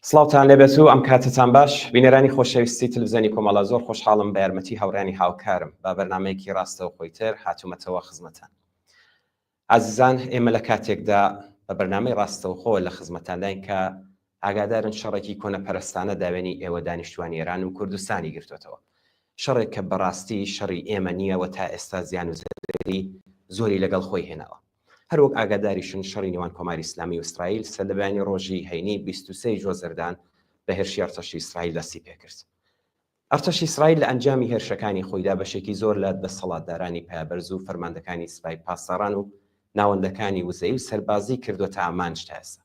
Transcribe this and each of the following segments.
سڵاوتان لێبێت و ئەم کاتەتان باش بینەرانی خۆشەویستی تلویزیۆنی کۆمەڵە زۆر خۆشحاڵم بە یارمەتی هاوڕیانی هاوکارم بە بەرنمەیەکی ڕاستەوخۆی تر هاتوومەتەوە خزمەتان ئازیزان ئێمە لە کاتێکدا بە بەرنامەی ڕاستەوخۆ لە خزمەتانداین کە ئاگادارن شەڕێکی کۆنەپەرستانە داوێنی ئێوە دانیشتوانی ئێران و کوردستانی گرتوتەوە شەڕێک کە بەڕاستی شەڕی ئێمە نییە و تا ئێستا زیان و زەرەری زۆری لەگەڵ خۆی هێناوە. هەروەک ئاگاداریشن شەڕی نێوان کۆماری ئیسلامی و ئیسرائیل سەرلەبەیانی ڕۆژی هەینی 23 جۆزەردان بە هێرشی ئەرتەشی ئیسرائیل دەستی پێکرد. ئەرتەشی ئیسرائیل لە ئەنجامی هێرشەکانی خۆیدا بەشێکی زۆر لە دەسەڵاتدارانی پایەبەرز و فەرماندەکانی سپای پاسداران و ناوەندەکانی وزەیی و سەربازی کردووەتە ئامانج تا ئێستا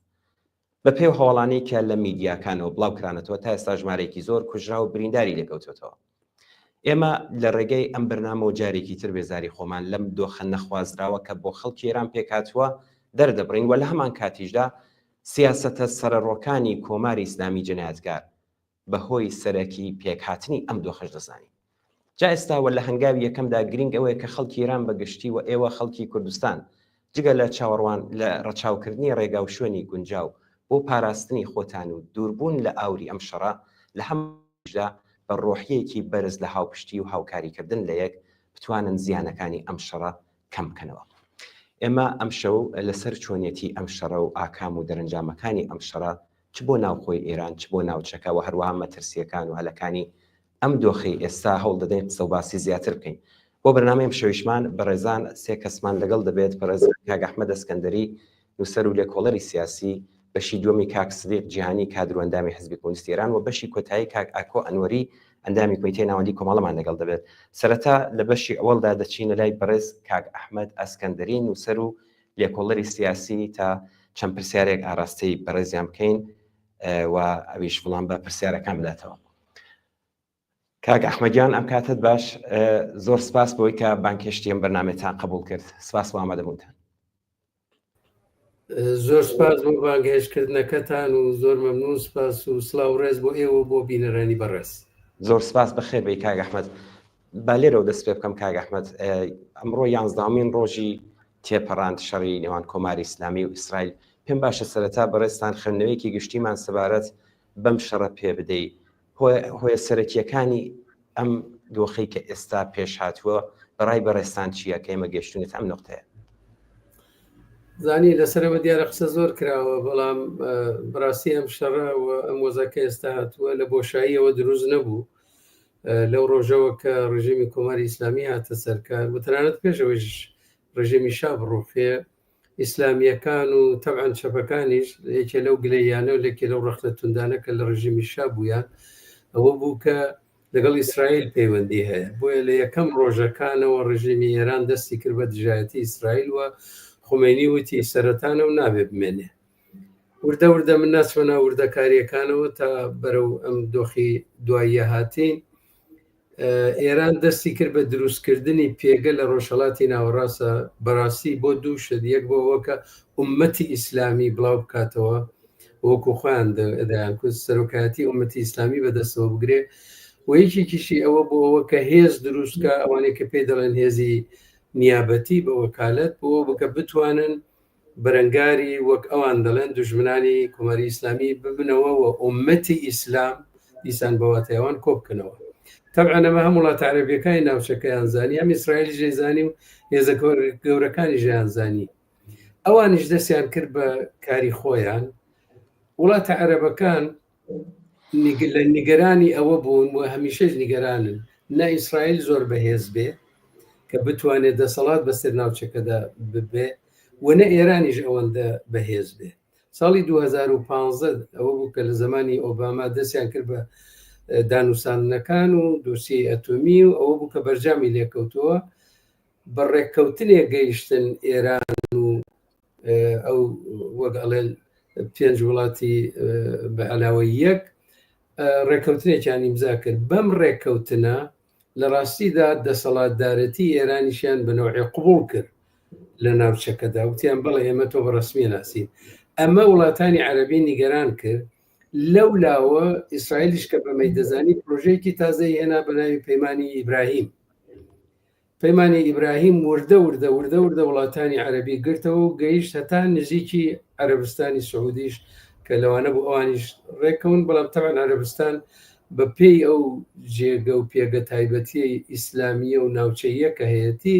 بە پێی ئەو هەواڵانەی کە لە میدیاکانەوە بڵاو کرانەتەوە تا ئێستا ژمارەیەکی زۆر کوژراو و برینداری لێکەوتووەتەوە. ئێمە لە ڕێگەی ئەم بەرنامەوە جارێکی تر بێزاری خۆمان لەم دۆخە نەخوازراوە کە بۆ خەڵکی ئێران پێکهاتووە دەردەبڕین و لە هەمان کاتیشدا سیاسەتە سەرەڕۆکانی کۆماری ئیسلامی جەنایەتکار بە هۆی سەرەکی پێکهاتنی ئەم دۆخەش دەزانین. جا ئێستا و لە هەنگاوی یەکەمدا گرینگ ئەوەیە کە خەڵکی ئێران بە گشتی و ئێوە خەڵکی کوردستان جگە لە چاوەڕوان لە ڕەچاوکردنی ڕێگا و شوێنی گونجاو بۆ پاراستنی خۆتان و دووربوون لە ئاوری ئەم شەڕە لە هەماندا بە ڕۆحیەیەکی بەرز لە هاوپشتی و هاوکاریکردن لە یەک بتوانن زیانەکانی ئەم شەڕە کەم بکەنەوە. ئێمە ئەمشەو لەسەر چۆنیەتی ئەم شەڕە و ئاکام و دەرەنجامەکانی ئەم شەڕە چ بۆ ناوخۆی ئێران، چ بۆ ناوچەکە و هەروەها مەترسییەکان و هەلەکانی ئەم دۆخەی ئێستا هەوڵ دەدەین قسە و باسی زیاتر بکەین. بۆ بەرنامەی ئەمشەویشمان بەڕێزان سێ کەسمان لەگەڵ دەبێت، بەڕێز کاک ئەحمەد ئەسکەندەری، نووسەر و لێکۆڵەری سیاسی، بەشی دووەمی کاک سدیق جیهانی کادر و ئەندامی حزبی کۆمۆنیستی ئێران و بەشی کۆتایی کاک ئاکۆ ئەنوەری ئەندامی کۆمیتەی ناوەندی کۆمەڵەمان لەگەڵ دەبێت. سەرەتا لە بەشی ئەوەڵدا دەچینە لای بەڕێز کاک ئەحمەد ئەسکەندەری نووسەر و لێکۆڵەری سیاسی تا چەند پرسیارێک ئاراستەی بەڕێزیان بکەین و ئەویش وڵام بە پرسیارەکان بداتەوە. کاک ئەحمەد گیان ئەم کاتت باش زۆر سپاس بۆی کە بانگهێشتی ئەم بەرنامەتان قبول کرد سپاس بۆ ئامادەبوونتان. زۆر سپاس بۆ بانگهێشتکردنەکەتان و زۆر مەمنون سپاس و سڵاو ڕێز بۆ ئێوە و بۆ بینەرانی بەڕێز. زۆر سپاس بەخێر بێی کاک ئەحمەد. با لێرەوە دەست پێ بکەم کاک ئەحمەد ئەمڕۆ یانزدەهەمین ڕۆژی تێپەڕاند شەڕی نێوان کۆماری ئیسلامی و ئیسرائیل پێم باشە سەرەتا بەڕێزتان خوێندنەوەیەکی گشتیمان سەبارەت بەم شەڕە پێ بدەی هۆیە سەرەکییەکانی ئەم دۆخەی کە ئێستا پێش هاتووە بەڕای بەڕێزتان چییە کە ئێمە گەشتونێت ئەم نقطەیە؟ زانی لەسەرەوە دیارە قسە زۆر کراوە بەڵام بەڕاستی ئەم شەڕە و ئەم وەزەکە ئێستا هاتووە لە بۆشاییەوە دروست نەبوو لەو ڕۆژەوە کە ڕژێمی کۆماری ئیسلامی هاتە سەرکار و تەنانەت پێشەوەش ڕژێمی شا بڕوخێ ئیسلامییەکان و تەبعەن چەپەکانیش یەکێ لەو گلەییانە و لەکێ لەو ڕەخنە توندانە کە لە ڕژیمی شا بوویان ئەوە بوو کە لەگەڵ ئیسرائیل پەیوەندی هەیە بۆیە لە یەکەم ڕۆژەکانەوە ڕژیمی ئێران دەستی کرد بە دژایەتی ئیسرائیل و خومەینی وتی سەرەتانە و نابێ بمێنێ وردە وردە من ناچمە ناو وردەکاریەکانەوە تا بەرەو ئەم دۆخی دواییە هاتین ئێران دەستی کرد بە دروستکردنی پێگە لە ڕۆژهەڵاتی ناوەڕاستە بەڕاستی بۆ دوو شت یەک بۆ ئەوە کە ئومەتی ئیسلامی بڵاو بکاتەوە وەکو خۆیان دەیان کوت سەرۆکایەتی ئومەتی ئیسلامی بەدەستەوە بگرێ و یەکێکیشی ئەوە بۆ ئەوە کە هێز دروستکە ئەوانەی کە پێی دەڵێن هێزی نیابەتی بە وەکالەت بۆ بکە بتوانن بەرەنگاری وەک ئەوان دەڵێن دوژمنانی کۆماری ئیسلامی ببنەوە و ئومەتی ئیسلام دیسان بە واتای ئەوان کۆ بکەنەوە. تەبعەن ئەمە هەم وڵاتە عەرەبیەکانی ناوچەکەیان زانی، هەم ئیسرائیلیش دەیزانی و هێزە گەورەکانیش دەیانزانی. ئەوانیش دەستیان کرد بە کاری خۆیان. وڵاتە عەرەبەکان لە نیگەرانی ئەوە بوون و هەمیشەش نیگەرانن نە ئیسرائیل زۆر بەهێز بێ کە بتوانێت دەسەڵات بەسەر ناوچەکەدا ببێ و نە ئێرانیش ئەوەندە بەهێز بێ ساڵی 2015 ئەوە بوو کە لە زمانی ئۆباما دەستیان کرد بە دانوساندنەکان و دۆسیەی ئەتۆمی و ئەوە بوو کە بەرجامی لێکەوتەوە بە ڕێککەوتنێک گەیشتن ئێران و ئەو وەک ئەڵێن پێنج وڵاتی بە علاوەی یەک ڕێککەوتنێکیان ئیمزا کرد بەم ڕێککەوتنە لە ڕاستیدا دەسەڵاتدارەتی ئێرانیشیان بە نەوعێ قبوڵ کرد لە ناوچەکەدا وتیان بەڵێ ئێمە تۆ بە ڕەسمی ناسین ئەمە وڵاتانی عەرەبی نیگەران کرد لەو لاوە ئیسرائیلیش کە بەمەی دەزانی پرۆژەیەکی تازەی هێنا بە ناوی پەیمانی ئیبراهیم پەیمانی ئیبراهیم وردە وردە وردە وردە وڵاتانی عەرەبی گرتەوە و گەیشت هەتا نزیکی عەرەبستانی سعودیش کە. کە لەوانە بوو ئەوانیش ڕێککەون بەڵام تەبعەن عەرەبستان بە پێی ئەو جێگە و پێگە تایبەتیەی ئیسلامیە و ناوچەیە کە هەیەتی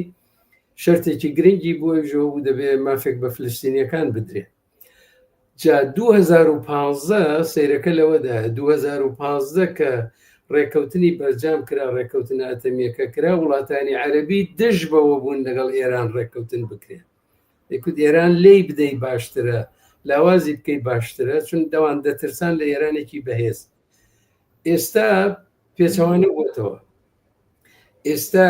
شەرتێکی گرنگی بۆ ئەویشەوە بوو دەبێ مافێک بە فلستینیەکان بدرێ جا 2015 سەیرەکە لەوەدایە 2015 کە ڕێککەوتنی بەرجام کرا ڕێککەوتنە ئەتەمیەکە کرا وڵاتانی عەربی دژ بەوە بوون لەگەڵ ئێران ڕێککەوتن بکرێت دەیکوت ئێران لێی بدەی باشترە لاوازی بکەی باشترە چون دەوان دەترسان لە ئێرانێکی بەهێز ئێستا پێچەوانە بووەتەوە ئێستا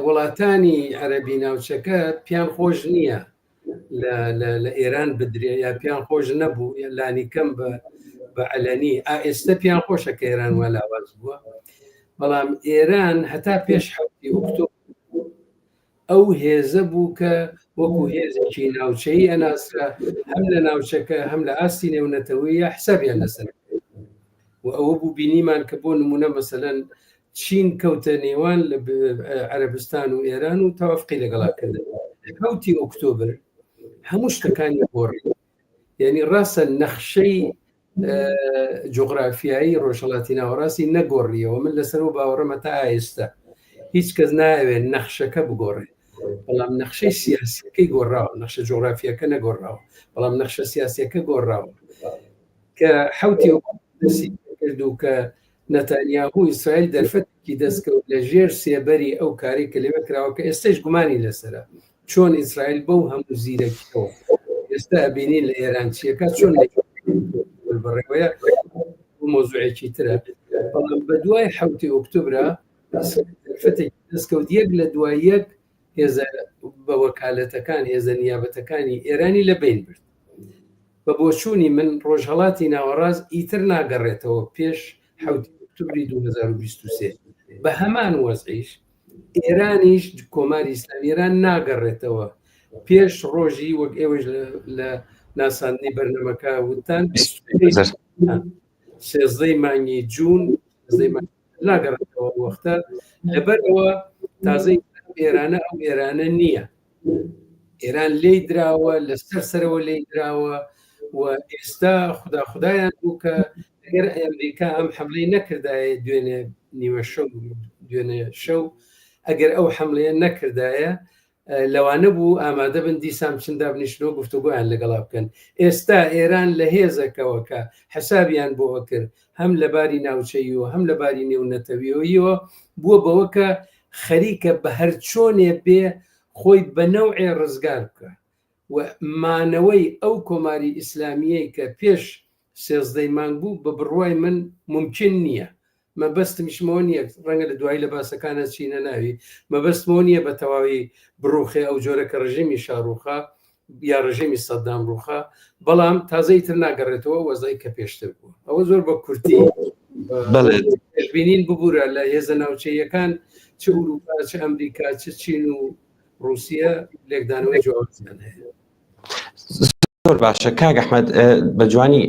وڵاتانی عەربی ناوچەکە پیان خۆش نییە لە ئێران بدرێ یا پیان خۆش نەبوو یا لانی کەم بە بە عەلەنی ئا ئێستا پیان خۆشە کە ئێران وا لاواز بووە بەڵام ئێران هەتا پێش حوتی ئۆکتۆبر ئەو هێزە بوو کە وەکو هێزێکی ناوچەیی ئەناسرا هەم لە ناوچەکە هەم لە ئاستی نێونەتەوەیە حسابیان لەسەر و ئەوە بوو بینیمان کە بۆ نمونە مەسەلەن چین کەوتە نێوان لە عەربستان و ئێران و تەوافقی لەگەڵا کردن حوتی ئۆکتۆبر هەموو شتەکانی گۆڕی یعنی ڕاستە نەخشەی جوگرافیایی ڕۆژهڵاتی ناوەڕاستی نەگۆڕیەوە من لەسەر و باوەڕمە تا ئێستا هیچ کەس ناوێت نەخشەکە بگۆڕێ بەڵام نەخشەی سیاسەکەی گۆڕاوە نەخشە جوگرافیەکە نەگۆڕاوە بەڵام نەخشە سیاسەکە گۆڕاوە کە حوتی کرد و کە نەتانیاهو ئیسرائیل دەرفەتێکی دەستکەوت لە ژێر سێبەری ئەو کارەی کە لەوێ کراوە کە ئێستەش گومانی لەسەرە چۆن ئیسرائیل بەو هەموو زیرەکیەوە ئێستا ئەبینین لە ئێران چیەکە چۆن بەڕێوەیە مۆزوعێکی ترە بەڵام بە دوای حوتی ئۆکتۆبرا دەرفەتێکی دەستکەوت یەک لە دوای یەک هێزە بە وەکالەتەکان هێزە نیابەتەکانی ئێرانی لە بین برد بە بۆچوونی من ڕۆژهەڵاتی ناوەڕاست ئیتر ناگەڕێتەوە پێش حەوتی ئۆکتۆبری 2023 بە هەمان وەزعیش ئێرانیش کۆماری ئیسلامی ئێران ناگەڕێتەوە پێش ڕۆژی وەک ئێوەش لە ناساندنی بەرنامەکە وتان سێزدەی مانگی جوون ناگەڕێتەوە وەختە لەبەر ئەوە تازەی ئێرانە ئەو ئێرانە نییە ئێران لێی دراوە لەسەر سەرەوە لێی دراوە و ئێستا خدا خدایان بوو کە ئەگەر ئەمریکا ئەم حملەی نەکردایە دوێنێ نیوە شەو دوێنێ شەو ئەگەر ئەو حملەیە نەکردایە لەوانە بوو ئامادە بن دیسان بچن دابنیشنەوە گفتوگۆیان لەگەڵا بکەن ئێستا ئێران لە هێزەکەوە کە حەسابیان بۆ ئەکرد هەم لە باری ناوچەییەوە هەم لە باری نێونەتەویەوەیەوە بووە بەوە کە خەریکە بە هەرچۆنێ بێ خۆی بە نەوعێ ڕزگار بکە و مانەوەی ئەو کۆماری ئیسلامیەی کە پێش سێزدەی مانگ بوو بە بڕوای من مومکین نییە مەبەستمیشمەوە نییە ڕەنگە لە دوایی لە باسەکانە چینە ناوی مەبەستمەوە نییە بە تەواوی بڕوخێ ئەو جۆرە کە ڕژیمی شاڕوخا یا ڕژێمی سەدام ڕوخا بەڵام تازە ئیتر ناگەڕێتەوە وەزای کە پێشتر بوو ئەوە زۆر بە کورتی پێشبینین ببوورە لە هێزە ناوچەیەکان چ ئەوروپا چ ئەمریکا چ چین و رووسە لێکدانەوەی جیاوازیان هەیە. زۆر باشە کاک ئەحمد بە جوانی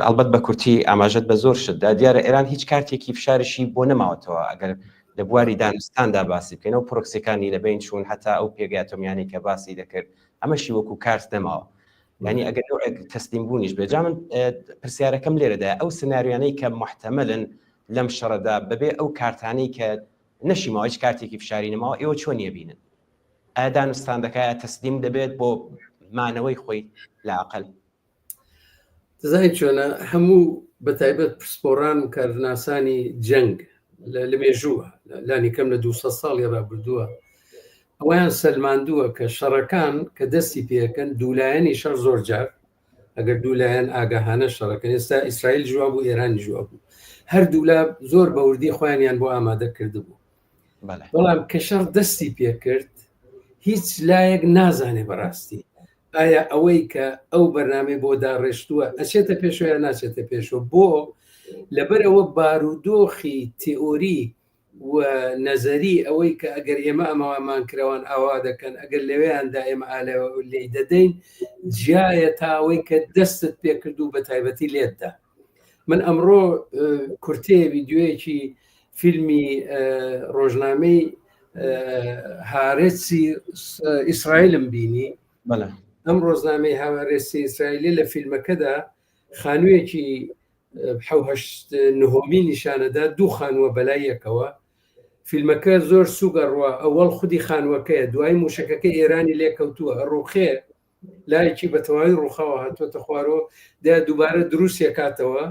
ئەلبەت بە کورتی ئاماژەت بە زۆر شتدا دیارە ئێران هیچ کارتێکی فشارشی بۆ نەماوەتەوە ئەگەر لە بواری دانوستاندا باسی بکەین ئەو پرۆکسیەکانی لە بین چوون هەتا ئەو پێگە ئەتۆمیانەی کە باسی دەکرد ئەمەشی وەکو کارت نەماوە یعنی ئەگەر نوعێک تەسلیم بوونیش بێ جا من پرسیارەکەم لێرەدا ئەو سناریۆیانەی کە محتەمەلن لەم شەڕەدا بەبێ ئەو کارتانەی کە نەشیماوە هیچ کارتێکی فشاری نەماوە ئێوە چۆن یەبینن ئایا دانوستان دەکات تەسلیم دەبێت بۆ مانەوەی خۆی لاقل دەزانی چۆنە هەموو بەتایبەت پسپۆڕان و کارناسانی جەنگ لە مێژووە لانی کەم لە 200 ساڵی ڕابردووە ئەویان سەلماندووە کە شەڕەکان کە دەستی پێەکەن دوولایەنی شەڕ زۆر جار ئەگەر دوولایەن ئاگاهانە شەڕەکەن ئێستا ئیسرائیل جواب بوو ئێران جواب بوو هەردوولا زۆر بەوردی خۆیانیان بۆ ئامادە کردبوو بەڵام کە شەڕ دەستی پێکرد هیچ لایەک نازانێ بەڕاستی ئایا ئەوەی کە ئەو بەرنامەی بۆ داڕێشتووە ئەچێتە پێشەوە یا ناچێتە پێشەوە بۆ لەبەرەوە بارودۆخی تئۆری و نەزەری ئەوەی کە ئەگەر ئێمە ئەمەوامان کراوان ئاوا دەکەن ئەگەر لەوێیاندا ئێمە ئالەوە لێی دەدەین جیایە تا ئەوەی کە دەستت پێکرد و بە تایبەتی لێتدا من ئەمڕۆ کورتەیە ویددیوەیەکی فیلمی ڕۆژنامەی هارێسی ئیسرائیلم بینی ئەم ڕۆژنامەی هاوارێسی ئیسرائیلی لە فیلمەکەدا خانوویەکی حەوهەشت نهۆمی نیشانەدا دوو خانووە بەلای یەکەوە فیلمەکە زۆر سوک ئەڕوا ئەوەڵ خودی خانووەکەیە دوای موشەکەکە ئێرانی لێکەوتووە ئەڕوخێ لایەکی بە تەواوی ڕووخاوە هاتووەتە خوارەوە دا دووبارە دروستیەکاتەوە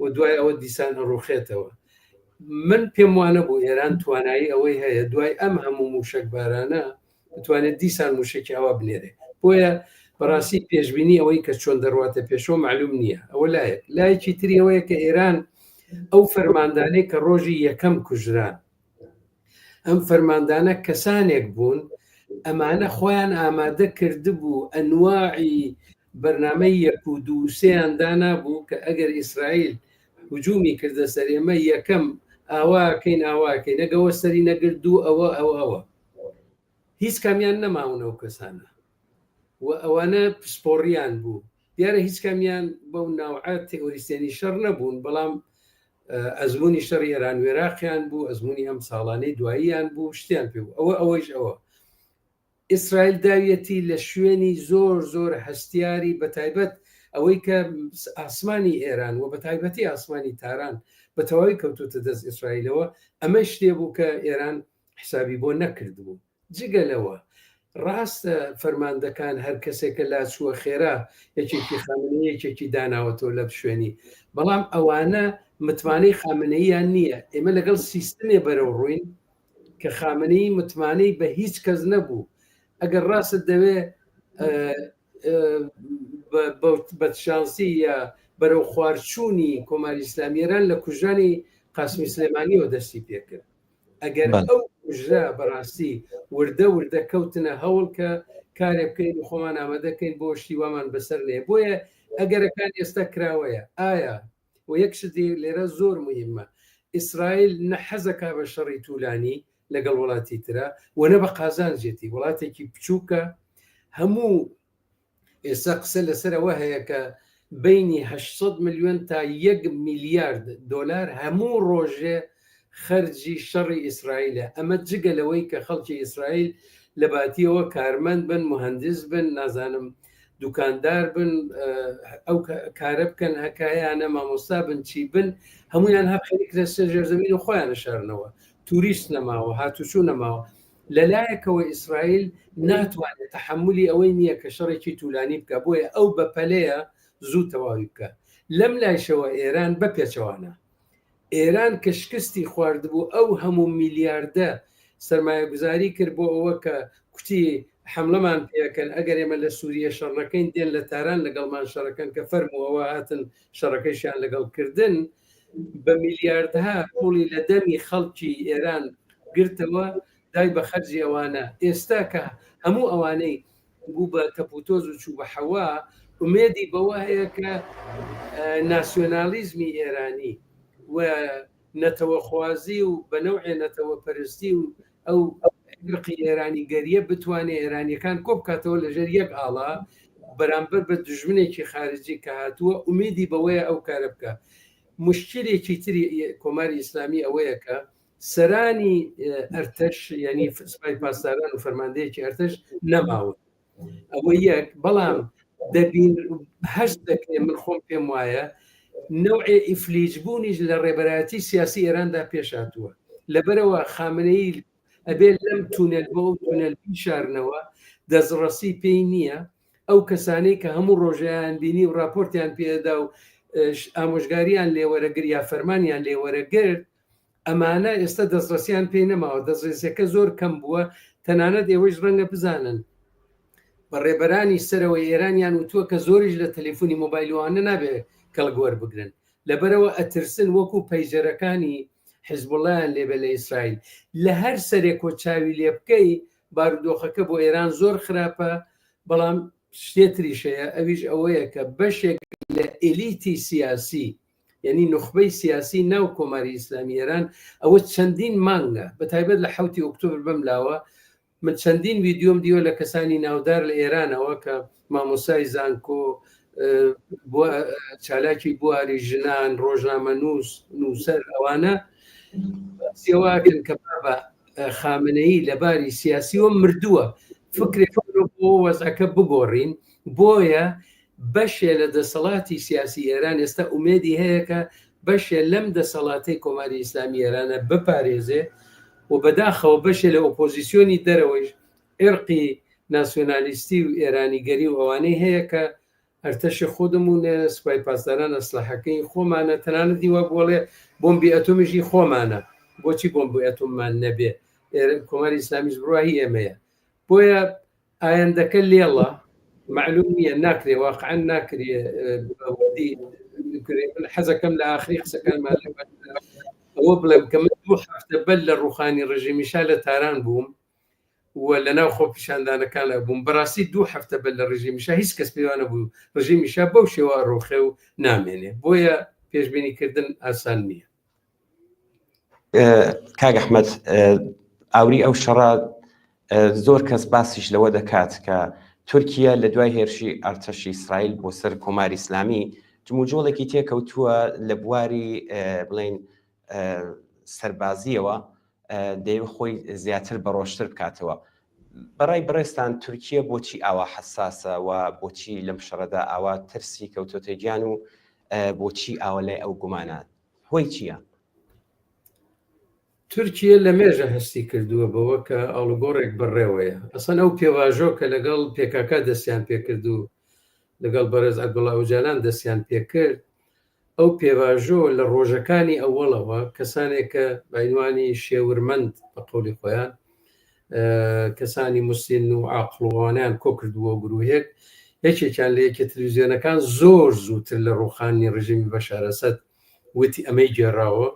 و دوای ئەوە دیسان ئەڕوخێتەوە من پێم وانە بوو ئێران توانایی ئەوەی هەیە دوای ئەم هەموو موشک بارانە بتوانێت دیسان موشکی ئەوە بنێرێ بۆیە بەڕاستی پێشبینی ئەوەی کە چۆن دەڕواتە پێشەوە معلوم نییە ئەوە لایەک لایەکی تری ئەوەیە کە ئێران ئەو فەرماندانەی کە ڕۆژی یەکەم کوژران ئەم فەرماندانە کەسانێک بوون ئەمانە خۆیان ئامادە کردبوو ئەنواعی بەرنامەی یەک و دوو سێیان دانابوو کە ئەگەر ئیسرائیل هجومی کردە سەر ئێمە یەکەم ئاواکەین ئاواکەین نەگەوە سەری نەگرت دوو ئەوە ئەوە ئەوە هیچ کامیان نەماون ئەو کەسانە و ئەوانە پسپۆڕیان بوو دیارە هیچ کامیان بەو ناوعە تئۆریسیەنی شەڕ نەبوون بەڵام ئەزمموی شەڕی ئێران وێراقیان بوو ئەزمموی ئەم ساڵانەی دواییان بوو شتیان پێ بوو ئەوە ئەوەیش ئەوە ئیسرائیل داویەتی لە شوێنی زۆر زۆر هەستیاری بەتایبەت ئەوەی کە ئاسمانی ئێران و بەتایبەتی ئاسمانی تاران بە تەواوی کەوتوتە دەست ئیسرائیلەوە ئەمە شتێ بوو کە ئێران حسابی بۆ نەکردبوو جگە لەوە ڕاستە فەرماندەکان هەر کەسێکە لاچووە خێرا یەکێکی خامنەیی یەکێکی داناوەتەوە لە شوێنی بەڵام ئەوانە متمانەی خامنەییان نییە ئێمە لەگەڵ سیستمێ بەرەو ڕووین کە خامنەیی متمانەی بە هیچ کەس نەبوو ئەگەر ڕاستت دەوێ بەدشانسی یا بەرەو خوارچوونی کۆماری ئیسلامی ئێران لە کوژرانی قاسمی سلێمانیەوە دەستی پێکرد ئەگەر ئەو کوژرا بەڕاستی وردە وردە کەوتنە هەوڵ کە کارێ بکەین و خۆمان ئامادەکەین بۆ شتی وامان بەسەر نێ بۆیە ئەگەرەکان ئێستا کراوەیە ئایا و یەک شت لێرە زۆر مهمە ئیسرائیل نە حەزەکا بە شەڕی تولانی لەگەڵ وڵاتی ترە و نە بە قازانجێتی وڵاتێکی بچووکە هەموو ئێستا قسە لەسەر ئەوە هەیە کە بینی 800 ملیۆن تا 1 میلیارد دۆلار هەموو ڕۆژێ خەرجی شەڕی ئیسرائیلە ئەمە جگە لەوەی کە خەڵکی ئیسرائیل لە باتیەوە کارمەند بن مهندس بن نازانم دوکاندار بن ئەو کارە بکەن هەکایانە مامۆستا بن چی بن هەمویان هەر خەریک لە سەر ژێرزەمین و خۆیان شارنەوە توریست نەماوە هاتوچوو نەماوە لەلایەکەوە ئیسرائیل ناتوانێت تەحەمولی ئەوەی نییە کە شەڕێکی تولانی بکە بۆیە ئەو بەپەلەیە زوو تەواوی بکە لەم لایشەوە ئێران بە پێچەوانە ئێران کە شکستی خواردبوو ئەو هەموو میلیاردە سەرمایەگوزاری کرد بۆ ئەوە کە کوتی حملەمان پێکەن ئەگەر ئێمە لە سووریە شەڕ نەکەین دێن لە تاران لەگەڵمان شەڕەکەن کە فەرموو ئەوە هاتن شەڕەکەشیان لەگەڵ کردن بە میلیاردها پوڵی لە دەمی خەڵکی ئێران گرتەوە دای بە خەرجی ئەوانە ئێستا کە هەموو ئەوانەی بوو بە تەپوتۆز و چوو بە حەوا ئومێدی بەوە هەیە کە ناسیۆنالیزمی ئێرانی و نەتەوەخوازی و بە نەوعێ نەتەوەپەرستی و ئەو عرقی ئێرانی گەریە بتوانێت ئێرانیەکان کۆبکاتەوە لەژێر یەک ئاڵا بەرامبەر بە دژمنێکی خارجی کە هاتووە ئومیدی بەوەیە ئەو کارە بکە مشکلێکی تری کۆماری ئیسلامی ئەوەیە کە سەرانی ئەرتەش یعنی سپای پاسداران و فەرماندەیەکی ئەرتەش نەماون ئەوە یەک بەڵام دەبین هەست دەکرێت من خۆم پێم وایە نەوعێ ئیفلیج بوونیش لە ڕێبەرایەتی سیاسی ئێراندا پێشاتووە لەبەرەوە خامنەی ئەبێ لەم تونێل بۆ ئەو تونێل بیشارنەوە دەستڕەسی پێی نییە ئەو کەسانەی کە هەموو ڕۆژیان بینی و راپۆرتیان پێدا و ئامۆژگاریان لێوەرەگر یا فەرمانیان لێوەرەگرت ئەمانە ئێستا دەستڕەسیان پێی نەماوە دەستڕێسیەکە زۆر کەم بووە تەنانەت ئێوەش ڕەنگە بزانن بە ڕێبەرانی سەرەوەی ئێرانیان وتووە کە زۆریش لە تەلەفۆنی مۆبایلوانە نابێ کەڵک وەربگرن لەبەرەوە ئەترسن وەکو پەیجەرەکانی حزبوڵایان لێبێ لە ئیسرائیل لە هەر سەرێک و چاوی لێ بکەی بارودۆخەکە بۆ ئێران زۆر خراپە بەڵام شتێ تریش هەیە ئەویش ئەوەیە کە بەشێک لە ئێلیتی سیاسی یعنی نوخبەی سیاسی ناو کۆماری ئیسلامی ئێران ئەوە چەندین مانگە بە تایبەت لە حوتی ئۆکتۆبر بەم لاوە من چەندین ویددیۆم دیوە لە کەسانی ناودار لە ئێرانەوە کە مامۆسای زانکۆ چالاکی بواری ژنان ڕۆژنامە نووس نووسەر ئەوانە سێواکەن کە بابە خامنەیی لە باری سیاسیەوە مردووە فکرێک بۆ وەزعەکە بگۆڕین بۆیە. بەشێ لە دەسەڵاتی سیاسی ئێران ئێستا ئومێدی هەیە کە بەشێ لەم دەسەڵاتەی کۆماری ئیسلامی ئێرانە بپارێزێ و بەداخەوە بەشێ لە ئۆپۆزیسیۆنی دەرەوەیش ئیرقی ناسیۆنالیستی و ئێرانیگەری و ئەوانەی هەیە کە ئەرتەشی خودمونە، سوپای پاسداران ئەسلەحەکەی خۆمانە، تەنانەت هی وا بوەڵێ بۆمبی ئەتۆمیش هی خۆمانە، بۆچی بۆمبی ئەتۆممان نەبێ؟ کۆماری ئیسلامیش بڕوا هی ئێمەیە. بۆیە ئایندەکە لێڵە، مەعلوم نییە، ناکرێ واقعا ناکرێ من حەزەکەم لە ئاخری قسەکانمان ئەوە بڵێم کە من دوو هەفتە بەر لە ڕوخانی ڕژێمی شا لە تاران بووم و لەناو خۆپیشاندانەکانا بووم، بەڕاستی دوو هەفتە بەر لە ڕژێمی شا هیچ کەس پێی وانەبوو ڕژێمی شا بەو شێوە ئەڕوخێ و نامێنێ، بۆیە پێشبینی کردن ئاسان نییە. کاک ئەحمەد ئاوری ئەو شەڕە زۆر کەس باسیش لەوە دەکات کە تورکیا لە دوای هێرشی ئەرتەشی ئیسرائیل بۆ سەر کۆماری ئیسلامی جموجۆڵێکی تێکەوتووە لە بواری بڵین سەربازیەوە دەیەوێت خۆی زیاتر بەڕۆژتر بکاتەوە. بەڕای بەڕێزتان تورکیە بۆچی ئاوا حەساسە و بۆچی لەم شەڕەدا ئاوا ترسی کەوتۆتە گیان و بۆچی ئاوا لای ئەو گومانە؟ هۆی چییە؟ تورکیە لە مێژە هەستی کردووە بەوە کە ئاڵوگۆڕێک بەڕێوەیە. ئەسڵەن ئەو پێواژۆ کە لەگەڵ پێکاکا دەستیان پێکرد و لەگەڵ بەڕێز عەبدوڵا ئۆجالان دەستیان پێکرد، ئەو پێڤاژۆ لە ڕۆژەکانی ئەوەڵەوە کەسانێک کە بە عینوانی شێورمەند بە قەولی خۆیان کەسانی موسین و عاقڵ و ئەوانەیان کۆ کردبووە گروهێک یەکێکیان لە یەکێ تلویزیۆنەکان زۆر زووتر لە ڕووخانی ڕژیمی بەشار ئەسەد وتی ئەمەی گێڕاوە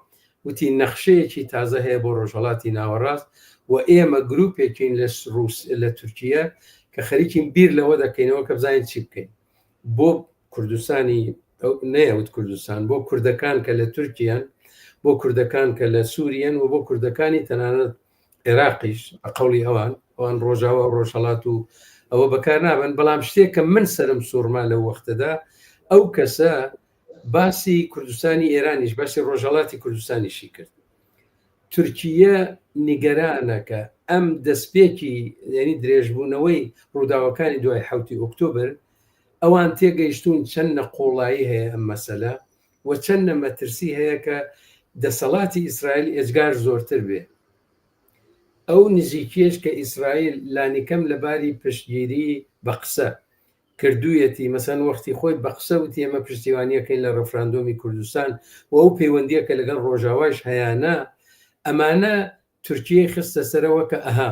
وتی نەخشەیەکی تازە هەیە بۆ ڕۆژهەڵاتی ناوەڕاست و ئێمە گروپێکین لە ڕوس لە تورکیە کە خەریکین بیر لەوە دەکەینەوە کە بزانین چی بکەین بۆ کوردستانی نەیەوت کوردستان بۆ کوردەکان کە لە تورکیان بۆ کوردەکان کە لە سووریەن و بۆ کوردەکانی تەنانەت عێراقیش بە قەولی ئەوان ئەوان ڕۆژاوا و ڕۆژهەڵات و ئەوە بەکار نابن بەڵام شتێک کە من سرم سوورما لەو وەختەدا ئەو کەسە باسی کوردستانی ئێرانیش باسی ڕۆژهەڵاتی کوردستانیشی کرد تورکیە نیگەرانە کە ئەم دەستپێکی یعنی درێژبوونەوەی ڕووداوەکانی دوای حوتی ئۆکتۆبر ئەوان تێگەیشتوون چەند نە قوڵایی هەیە ئەم مەسەلە و چەند نە مەترسی هەیە کە دەسەڵاتی ئیسرائیل ئێجگار زۆرتر بێ. ئەو نزیکیەش کە ئیسرائیل لانیکەم لە باری پشتگیری بە قسە کردوویەتی، مەسەن وەختی خۆی بە قسە وتی ئێمە پشتیوانیەکەین لە ڕفراندۆمی کوردستان و ئەو پەیوەندیە کە لەگەڵ ڕۆژاوایش هەیانە، ئەمانە تورکیەی خستە سەرەوە کە ئەها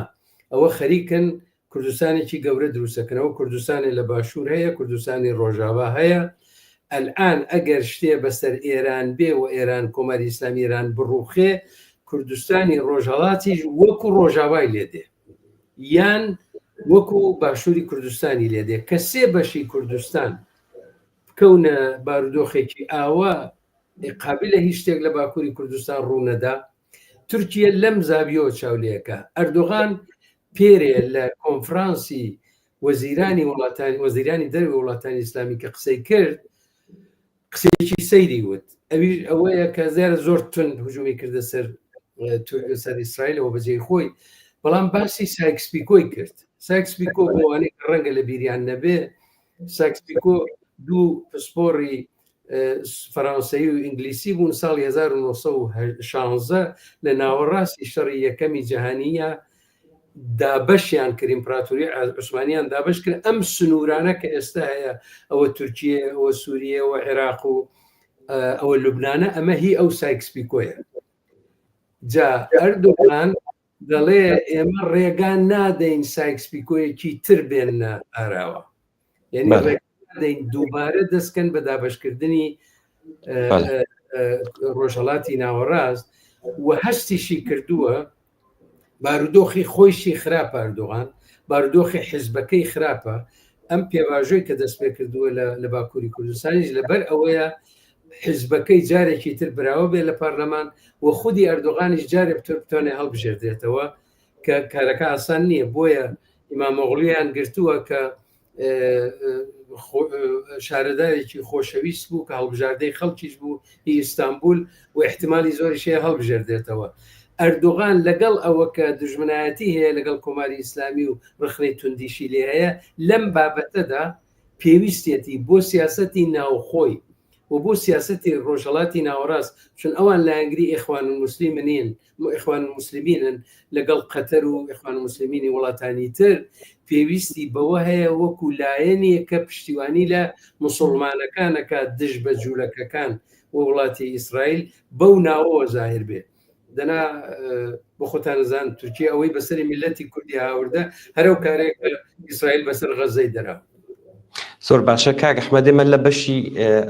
ئەوە خەریکن کوردستانێکی گەورە دروستەکەنەوە کوردستانێ لە باشوور هەیە کوردستانی ڕۆژاوا هەیە ئەلئان ئەگەر شتێ بەسەر ئێران بێ و ئێران کۆماری ئیسلامی ئێران بڕوخێ کوردستانی ڕۆژهەڵاتیش وەکو ڕۆژاوای لێ دێ یان وەکو باشووری کوردستانی لێ دێ کە سێ بەشی کوردستان بکەونە بارودۆخێکی ئاوا قابلە هیچ شتێک لە باکووری کوردستان ڕوونەدا تورکیە لەم زاویەوە چاو لێکا. ئەردۆغان پێرێ لە کۆنفرانسی وەزیرانی وڵاتانی وەزیرانی دەرەوەی وڵاتانی ئیسلامی کە قسەی کرد قسەیەکی سەیری وت ئەویش ئەوەیە کە زیارە زۆر تند هجومی کردە سەر سەر ئیسرائیلەوە بەجێی خۆی بەڵام باسی سایکس پیکۆی کرد سایکس پیکۆ بۆوانەی کە ڕەنگە لە بیریان نەبێ سایکس پیکۆ دوو پسپۆڕی فەرانسەیی و ئینگلیسی بوون ساڵی 1916 لە ناوەڕاستی شەڕی یەکەمی جیهانیە دابەشیان کرد ئیمپراتوری عوسمانیان دابەش کرد ئەم سنوورانە کە ئێستا هەیە ئەوە تورکیە ئەوە سووریە ئەوە عێراق و ئەوە لوبنانە ئەمە هی ئەو سایکس پیکۆیە جا ئەردۆغان دەڵێ ئێمە ڕێگا نادەین سایکس پیکۆیەکی تر بێنە ئاراوە یعنی ڕێگا دووبارە دەستکەن بە دابشکردنی ڕۆژهڵاتی ناوەڕاست و هەستیشی کردووە بارودۆخی خۆیشی خراپە ئەردۆغان بارودۆخی حیزبەکەی خراپە ئەم پێواژۆی کە دەست پێ کردووە لە باکووری کوردستانیش لەبەر ئەوەیە حیزبەکەی جارێکی تر براوە بێ لە پەرلەمان و خودی ئەردۆغانیش جارێ بتر بتوانێت هەڵبژێردرێتەوە کە کارەکە ئاسان نییە بۆیە ئیمامۆغڵیان گرتووە کە شارەدارێکی خۆشەویست بوو کە هەڵبژاردەی خەڵکیش بوو هی ئیستانبول و احتمالی زۆریش هەیە هەڵبژێردرێتەوە. ئەردۆغان لەگەڵ ئەوە کە دوژمنایەتی هەیە لەگەڵ کۆماری ئیسلامی و ڕخنەی توندیشی لێ هەیە لەم بابەتەدا. پێویستیەتی بۆ سیاسەتی ناوخۆی و بۆ سیاسەتی ڕۆژهەڵاتی ناوەڕاست چون ئەوان لایەنگری ئیخوان الموسلمینین ئیخوان الموسلمینن لەگەڵ قەتەر و ئیخوان الموسلمینی وڵاتانی تر پێویستی بەوە هەیە وەکو لایەنێک کە پشتیوانی لە موسڵمانەکانەکە دژ بە جوولەکەکان و وڵاتی ئیسرائیل بەو ناوەوە زاهر بێ دەنا بۆ خۆتان زان تورکیا ئەوەی بەسەری میلەتی کوردی هاوردە هەرو کارێک ئیسرائیل بەسەر غەزەی دەرا. زۆر باشە کاک ئەحمەد ئێمە لە بەشی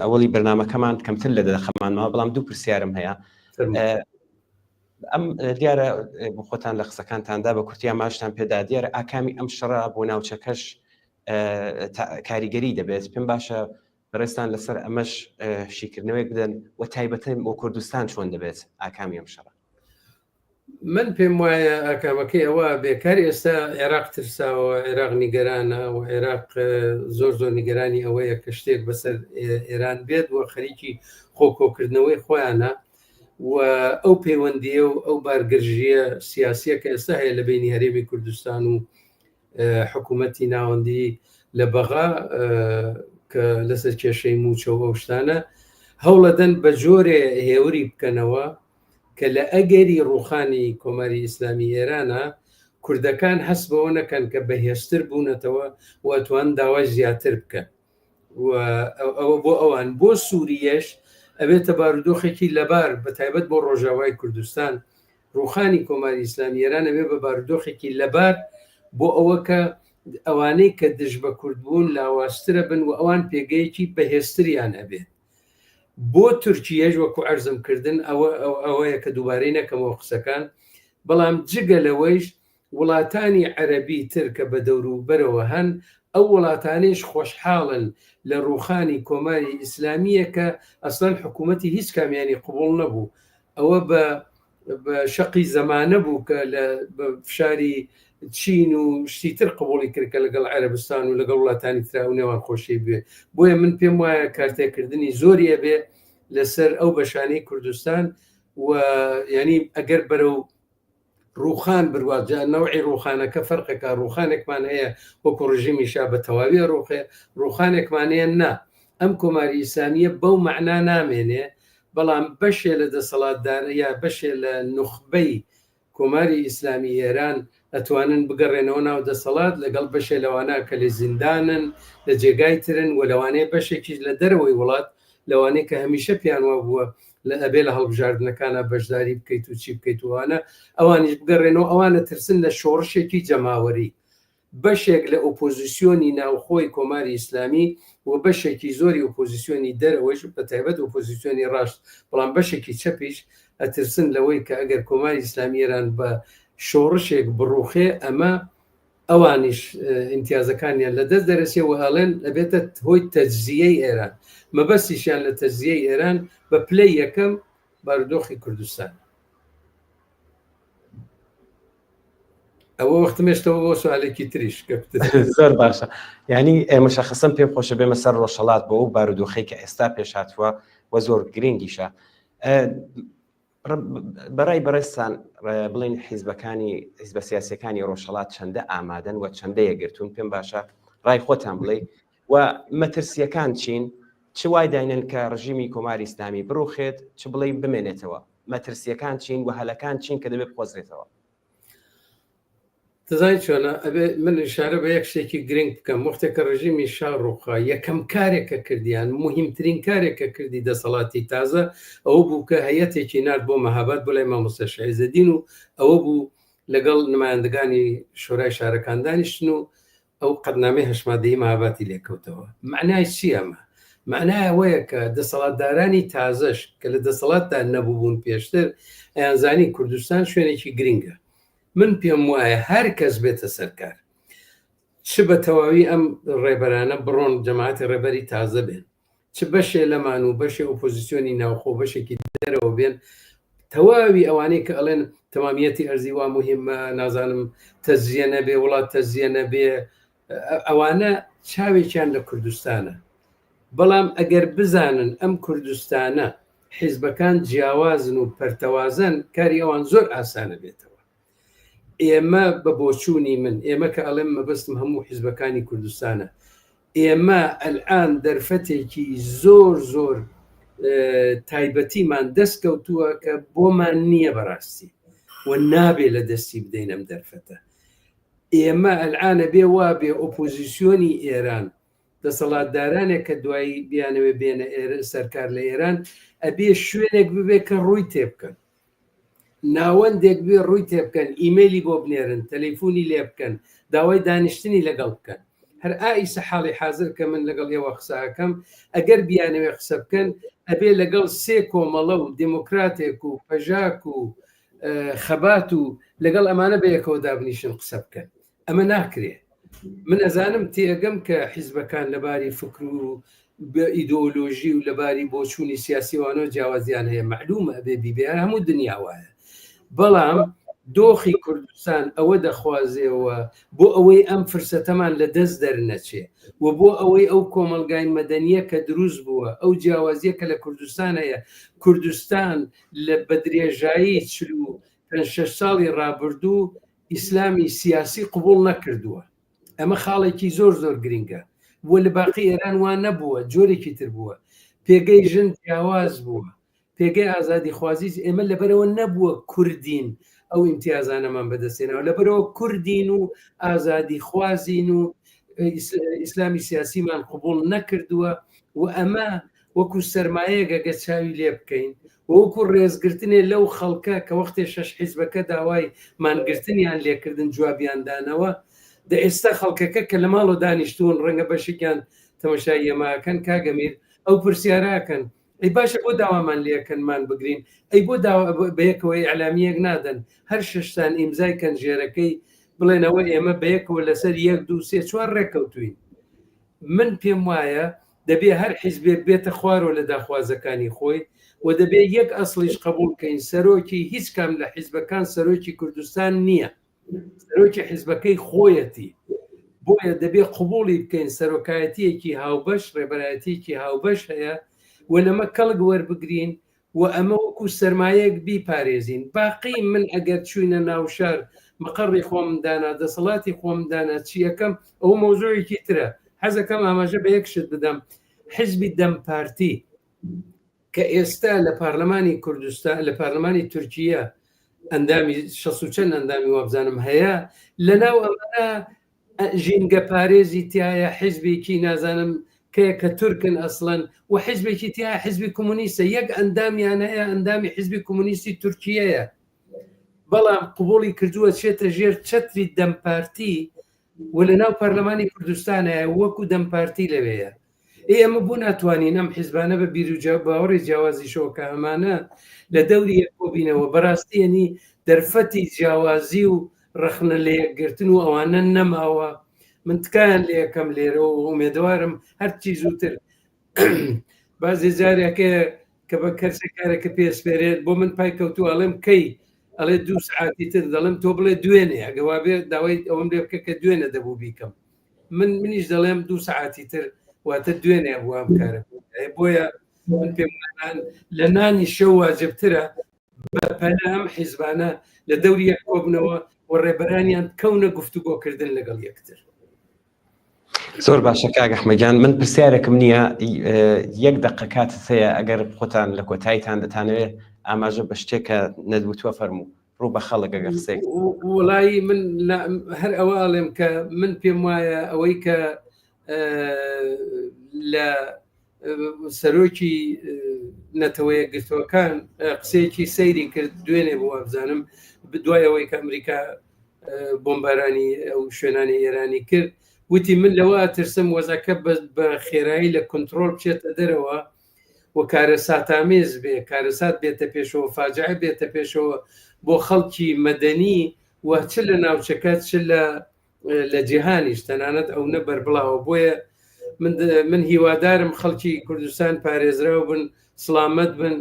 ئەوەڵی بەرنمەکەمان کەمتر لە دەخەمان ماوە بەڵام دوو پرسیارم هەیە ئەم دیارە بۆ خۆتان لە قسەکانتاندا بە کورتیا ماشتان پێدا دیارە ئاکامی ئەم شەڕە بۆ ناوچەکەش کاریگەری دەبێت پێم باشە بەڕێزتان لەسەر ئەمەش شیکردنەوەیەک بدەن و تایبەتە بۆ کوردستان چۆن دەبێت ئاکامی ئەم شەڕە؟ من پێم وایە ئاکامەکەی ئەوە بێکار ئێستا عێراق ترساوە عێراق نیگەرانە و عێراق زۆر زۆر نیگەرانی ئەوەیە کە شتێک بەسەر ئێران بێت و خەریکی خۆکۆکردنەوەی خۆیانە و ئەو پەیوەندیە و ئەو بارگرژیە سیاسیە کە ئێستا هەیە لە بینی هەرێمی کوردستان و حکوومەتی ناوەندی لە بەغا کە لەسەر کێشەی مووچە و ئەو شتانە هەوڵەدەن بە جۆرێ هێوری بکەنەوە کە لە ئەگەری ڕووخانی کۆماری ئیسلامی ئێرانە کوردەکان هەست بەوە نەکەن کە بەهێزتر بوونەتەوە و ئەتوان داوای زیاتر بکەن و ئەوە بۆ ئەوان بۆ سووریەش ئەبێتە بارودۆخێکی لەبار بە تایبەت بۆ ڕۆژاوای کوردستان ڕووخانی کۆماری ئیسلامی ئێران ئەبێ بە بارودۆخێکی لەبار بۆ ئەوە کە ئەوانەی کە دژ بە کورد بوون لاوازترە بن و ئەوان پێگەیەکی بەهێزتریان هەبێت. بۆ تورکیەش وەکو عەرزم کردن ئەوە ئەوەیە کە دووبارەی نەکەمەوە قسەکان، بەڵام جگە لەوەیش وڵاتانی عەرەبی تر کە بە دەوروبەرەوە هەن، ئەو وڵاتانەیش خۆشحاڵن لە ڕووخانی کۆماری ئیسلامییە کە ئەسڵەن حکوومەتی هیچ کامیانی قبووڵ نەبوو. ئەوە بە بە شەقی زەمانە بوو کە لە بە فشاری چین و شتی تر قبوڵی کرد کە لەگەڵ عەرەبستان و لەگەڵ وڵاتانی ترا و نێوان خۆشی بوێ. بۆیە من پێم وایە کارتێکردنی زۆری ئەبێ لەسەر ئەو بەشانەی کوردستان و یانی ئەگەر بەرەو ڕووخان بروات جا نەوعی ڕووخانەکە فەرقێکە ڕووخانێکمان هەیە وەکو ڕژیمی شا بە تەواوی ڕووخێ ڕووخانێکمان هەیە نا ئەم کۆماری ئیسلامیە بەو مەعنا نامێنێ بەڵام بەشێ لە دەسەڵاتدار یا بەشێ لە نوخبەی کۆماری ئیسلامی ئێران ئەتوانن بگەڕێنەوە ناو دەسەڵات لەگەڵ بەشێ لەوانە کە لە زیندانن لە جێگای ترن و لەوانەیە بەشێکیش لە دەرەوەی وڵات لەوانەی کە هەمیشە پێیان وابووە لە ئەبێ لە هەڵبژاردنەکانا بەشداری بکەیت و چی بکەیت و ئەوانە ئەوانیش بگەڕێنەوە ئەوانە ترسن لە شۆڕشێکی جەماوەری بەشێک لە ئۆپۆزیسیۆنی ناوخۆی کۆماری ئیسلامی و بەشێکی زۆری ئۆپۆزیسیۆنی دەرەوەش بە تایبەت ئۆپۆزیسیۆنی ڕاست بەڵام بەشێکی چەپیش ئەترسن لەوەی کە ئەگەر کۆماری ئیسلامی ئێران بە شۆڕشێک بڕوخێ ئەمە ئەوانیش ئیمتیازەکانیان لە دەست دەرەچێ و ئەڵێن ئەبێتە هۆی تەجزیەی ئێران مەبەستیشیان لە تەجزیەی ئێران بە پلەی یەکەم بارودۆخی کوردستان ئەوە وەختم هێشتەوە بۆ سوالێکی تریش زۆر باشە یعنی ئێمە شەخصم پێم خۆشە بێمە سەر ڕۆژهەڵات بۆ ئەو بارودۆخەی کە ئێستا پێش هاتووە و زۆر گرنگیشە بەڕای بەڕێزتان بڵێن حیزبەکانی حیزبە سیاسەکانی ڕۆژهەڵات چەندە ئامادەن و چەندە یەکگرتوون پێم باشە ڕای خۆتان بڵێ و مەترسیەکان چین چ وای داینن کە ڕژیمی کۆماری ئیسلامی بڕوخێت چ بڵێ بمێنێتەوە مەترسیەکان چین و هەلەکان چین کە دەبێت بقۆزرێتەوە دەزانی چۆنە ئەبێ من ئیشارە بە یەک شتێکی گرنگ بکەم وەختێک کە ڕژیمی شا ڕووخا یەکەم کارێک کە کردیان موهیمترین کارێک کە کردی دەسەڵاتی تازە ئەوە بوو کە هەیەتێکی نارد بۆ مەهاباد بۆ لای مامۆستا شێعیزەدین و ئەوە بوو لەگەڵ نمایندگانی شۆرای شارەکان دانیشتن و ئەو قەتنامەی هەشمادەیی مەهاباتی لێکەوتەوە مەعنای چی ئەمە مەعنای ئەوەیە کە دەسەڵاتدارانی تازەش کە لە دەسەڵاتدا نەبووبوون پێشتر ئەیانزانی کوردستان شوێنێکی گرنگە من پێم وایە هەر کەس بێتە سەر کار چ بە تەواوی ئەم ڕێبەرانە بڕۆن جەماعەتی ڕێبەری تازە بێن چ بەشێ لەمان و بەشێ ئۆپۆزیسیۆنی ناوخۆ بەشێکی دەرەوە بێن تەواوی ئەوانەی کە ئەڵێن تەمامیەتی ئەرزی وا مهمە نازانم تەزیە نەبێ وڵات تەزیە نەبێ ئەوانە چاوێکیان لە کوردستانە بەڵام ئەگەر بزانن ئەم کوردستانە حیزبەکان جیاوازن و پەرتەوازەن کاری ئەوان زۆر ئاسانە بێتەوە ئێمە بە بۆچوونی من ئێمە کە ئەڵێم مەبەستم هەموو حیزبەکانی کوردستانە. ئێمە ئەلئان دەرفەتێکی زۆر زۆر تایبەتیمان دەست کەوتووە کە بۆمان نییە بەڕاستی و نابێ لە دەستی بدەین ئەم دەرفەتە. ئێمە ئەلئانە بێ وا بێ ئۆپۆزیسیۆنی ئێران دەسەڵاتدارانێک کە دوایی بیانەوێ بێنە سەرکار لە ئێران ئەبێ شوێنێک ببێ کە ڕووی تێبکەن. ناوەندێک بێ ڕووی تێبکەن ئیمەیلی بۆ بنێرن تەلەیفونی لێ بکەن داوای دانیشتنی لەگەڵ بکەن هەر ئایسە حاڵی حازر کە من لەگەڵ ئێوە قسە ئەکەم ئەگەر بیانەوێ قسە بکەن ئەبێ لەگەڵ سێ کۆمەڵە و دێموکراتێک و پەژاک و خەبات و لەگەڵ ئەمانە بەیەکەوە دابنیشن قسە بکەن ئەمە ناکرێ من ئەزانم تێگەم کە حیزبەکان لەباری فکر و ئیدۆلۆژی و لەباری بۆچوونی سیاسیوانەوە جیاوازیان هەیە معلومە ئەبێ بیبێ هەموو دنیا وایە بەڵام دۆخی کوردستان ئەوە دەخوازێەوە بۆ ئەوەی ئەم فرسەتەمان لە دەست دەرنەچێ و بۆ ئەوەی ئەو کۆمەلگای مەدەنیە کە دروست بووە ئەو جیاوازیە کە لە کوردستان هەیە کوردستان لە بەدرێژایی 45 ساڵی ڕابردوو ئیسلامی سیاسی قبوڵ نەکردووە ئەمە خاڵێکی زۆر زۆر گرنگە و لە باقی ئێران وا نەبووە جۆرێکی تر بووە پێگەی ژن جیاواز بووە پێگەی ئازادی خوازی ئێمە لەبەرەوە نەبووە کوردین ئەو ئیمتیازانەمان بەدەستێنەوە لەبەرەوە کوردین و ئازادی خوازین و ئیسلامی سیاسیمان قبول نەکردووە و ئەمە وەکو سەرمایەیەک ئەگەر چاوی لێ بکەین و وەکو ڕێزگرتنێ لەو خەڵکە کە وەختێ شەش حیزبەکە داوای مانگرتنیان لێکردن جوابیان دانەوە دە ئێستا خەڵکەکە کە لە ماڵەوە دانیشتوون ڕەنگە بەشێکیان تەمەشای ئێمەکەن کاک ئەمیر ئەو پرسیارەکەن ئەی باشە بۆ داوامان لێکەن مان بگرین ئەی بۆ داوا بەیەکەوە ئیعلامیەک نادەن هەر شەشتان ئیمزای کەن ژێرەکەی بڵێنەوە ئێمە بەیەکەوە لەسەر یەک دوو سێ چوار ڕێککەوتوین من پێم وایە دەبێ هەر حیزبێک بێتە خوارەوە لە داخوازەکانی خۆی و دەبێ یەک ئەسڵیش قبوڵ کەین سەرۆکی هیچ کام لە حیزبەکان سەرۆکی کوردستان نییە سەرۆکی حیزبەکەی خۆیەتی بۆیە دەبێ قبوڵی بکەین سەرۆکایەتیەکی هاوبەش ڕێبەرایەتیەکی هاوبەش هەیە و لەمە کەڵک وەربگرین و ئەمە وەکو سەرمایەک بیپارێزین باقی من ئەگەر چوینە ناوشار مقەڕی خۆم دانا دەسەڵاتی خۆم دانا چیەکەم ئەو مەوزوعێکی ترە حەزەکەم ئاماژە بە یەک شت بدەم حزبی دەم پارتی کە ئێستا لە پارلەمانی کوردستان لە پارلەمانی تورکیە ئەندامی شەست و چەند ئەندامی وابزانم هەیە لەناو ئەمانە ژینگە پارێزی تایە حیزبێکی نازانم کە کە تورکن ئەسڵەن و حیزبێکی تایە حیزبی کۆمۆنیستە یەک ئەندامیان هەیە ئەندامی حیزبی کۆمۆنیستی تورکیەیە بەڵام قوبوڵی کردووە چێتە ژێر چەتری دەم پارتی و لە ناو پەرلەمانی کوردستانە وەکو دەم پارتی لەوەیە ئێ ئێمە بۆ ناتوانین ئەم حیزبانە بە بیر و باوەڕی جیاوازیشەوە کە هەمانە لە دەوری یەک کۆبینەوە بەڕاستی یەنی دەرفەتی جیاوازی و ڕەخنە لە یەکگرتن و ئەوانە نەماوە من تکایان لێ یەکەم لێرەوە و ئومێدەوارم هەرچی زووتر بازێ جارێکە کە بە کەسێک کارێکە پێسپێرێت بۆ من پای کەوتووە ئەڵێم کەی ئەڵێ دوو سعاتی تر دەڵێم تۆ بڵێ دوێنێ ئەگە وابێ داوای ئەوەم لێ بکە کە دوێنێ دەبوو بیکەم من منیش دەڵێم دوو سەعاتی تر واتە دوێنێ بوو ئەم کارە بۆیە من پێم لە نانی شەو واجبترە بە پەلە ئەم حیزبانە لە دەوری یەک کۆبنەوە و ڕێبەرانیان کەونە گفتوگۆکردن لەگەڵ یەکتر. زۆر باشە کاک ئەحمەگیان من پرسیارێکم نییە یەک دقە کاتت هەیە ئەگەر خۆتان لە کۆتاییتان دەتانەوێت ئاماژە بە شتێک کە نەدوتووە فەرموو ڕوو بە خەڵک ئەگەر قسەیەک وڵایی من هەر ئەوە ئەڵێم کە من پێم وایە ئەوەی کە لە سەرۆکی نەتەوەیە گرتوەکان قسەیەکی سەیری کرد دوێنێ بۆ وابزانم دوای ئەوەی کە ئەمریکا بۆمبارانی ئەو شوێنانی ئێرانی کرد وتی من لەوە ئەترسم وەزەکە بە خێرایی لە کنترۆل بچێتە دەرەوە و کارەساتامێز بێ، کارەسات بێتە پێشەوە، فاجعە بێتە پێشەوە بۆ خەڵکی مەدەنی و چ لە ناوچەکە چ لە لە جیهانیش تەنانەت ئەونە بەربڵاوە بۆیە من من هیوادارم خەڵکی کوردستان پارێزراو بن سڵامەت بن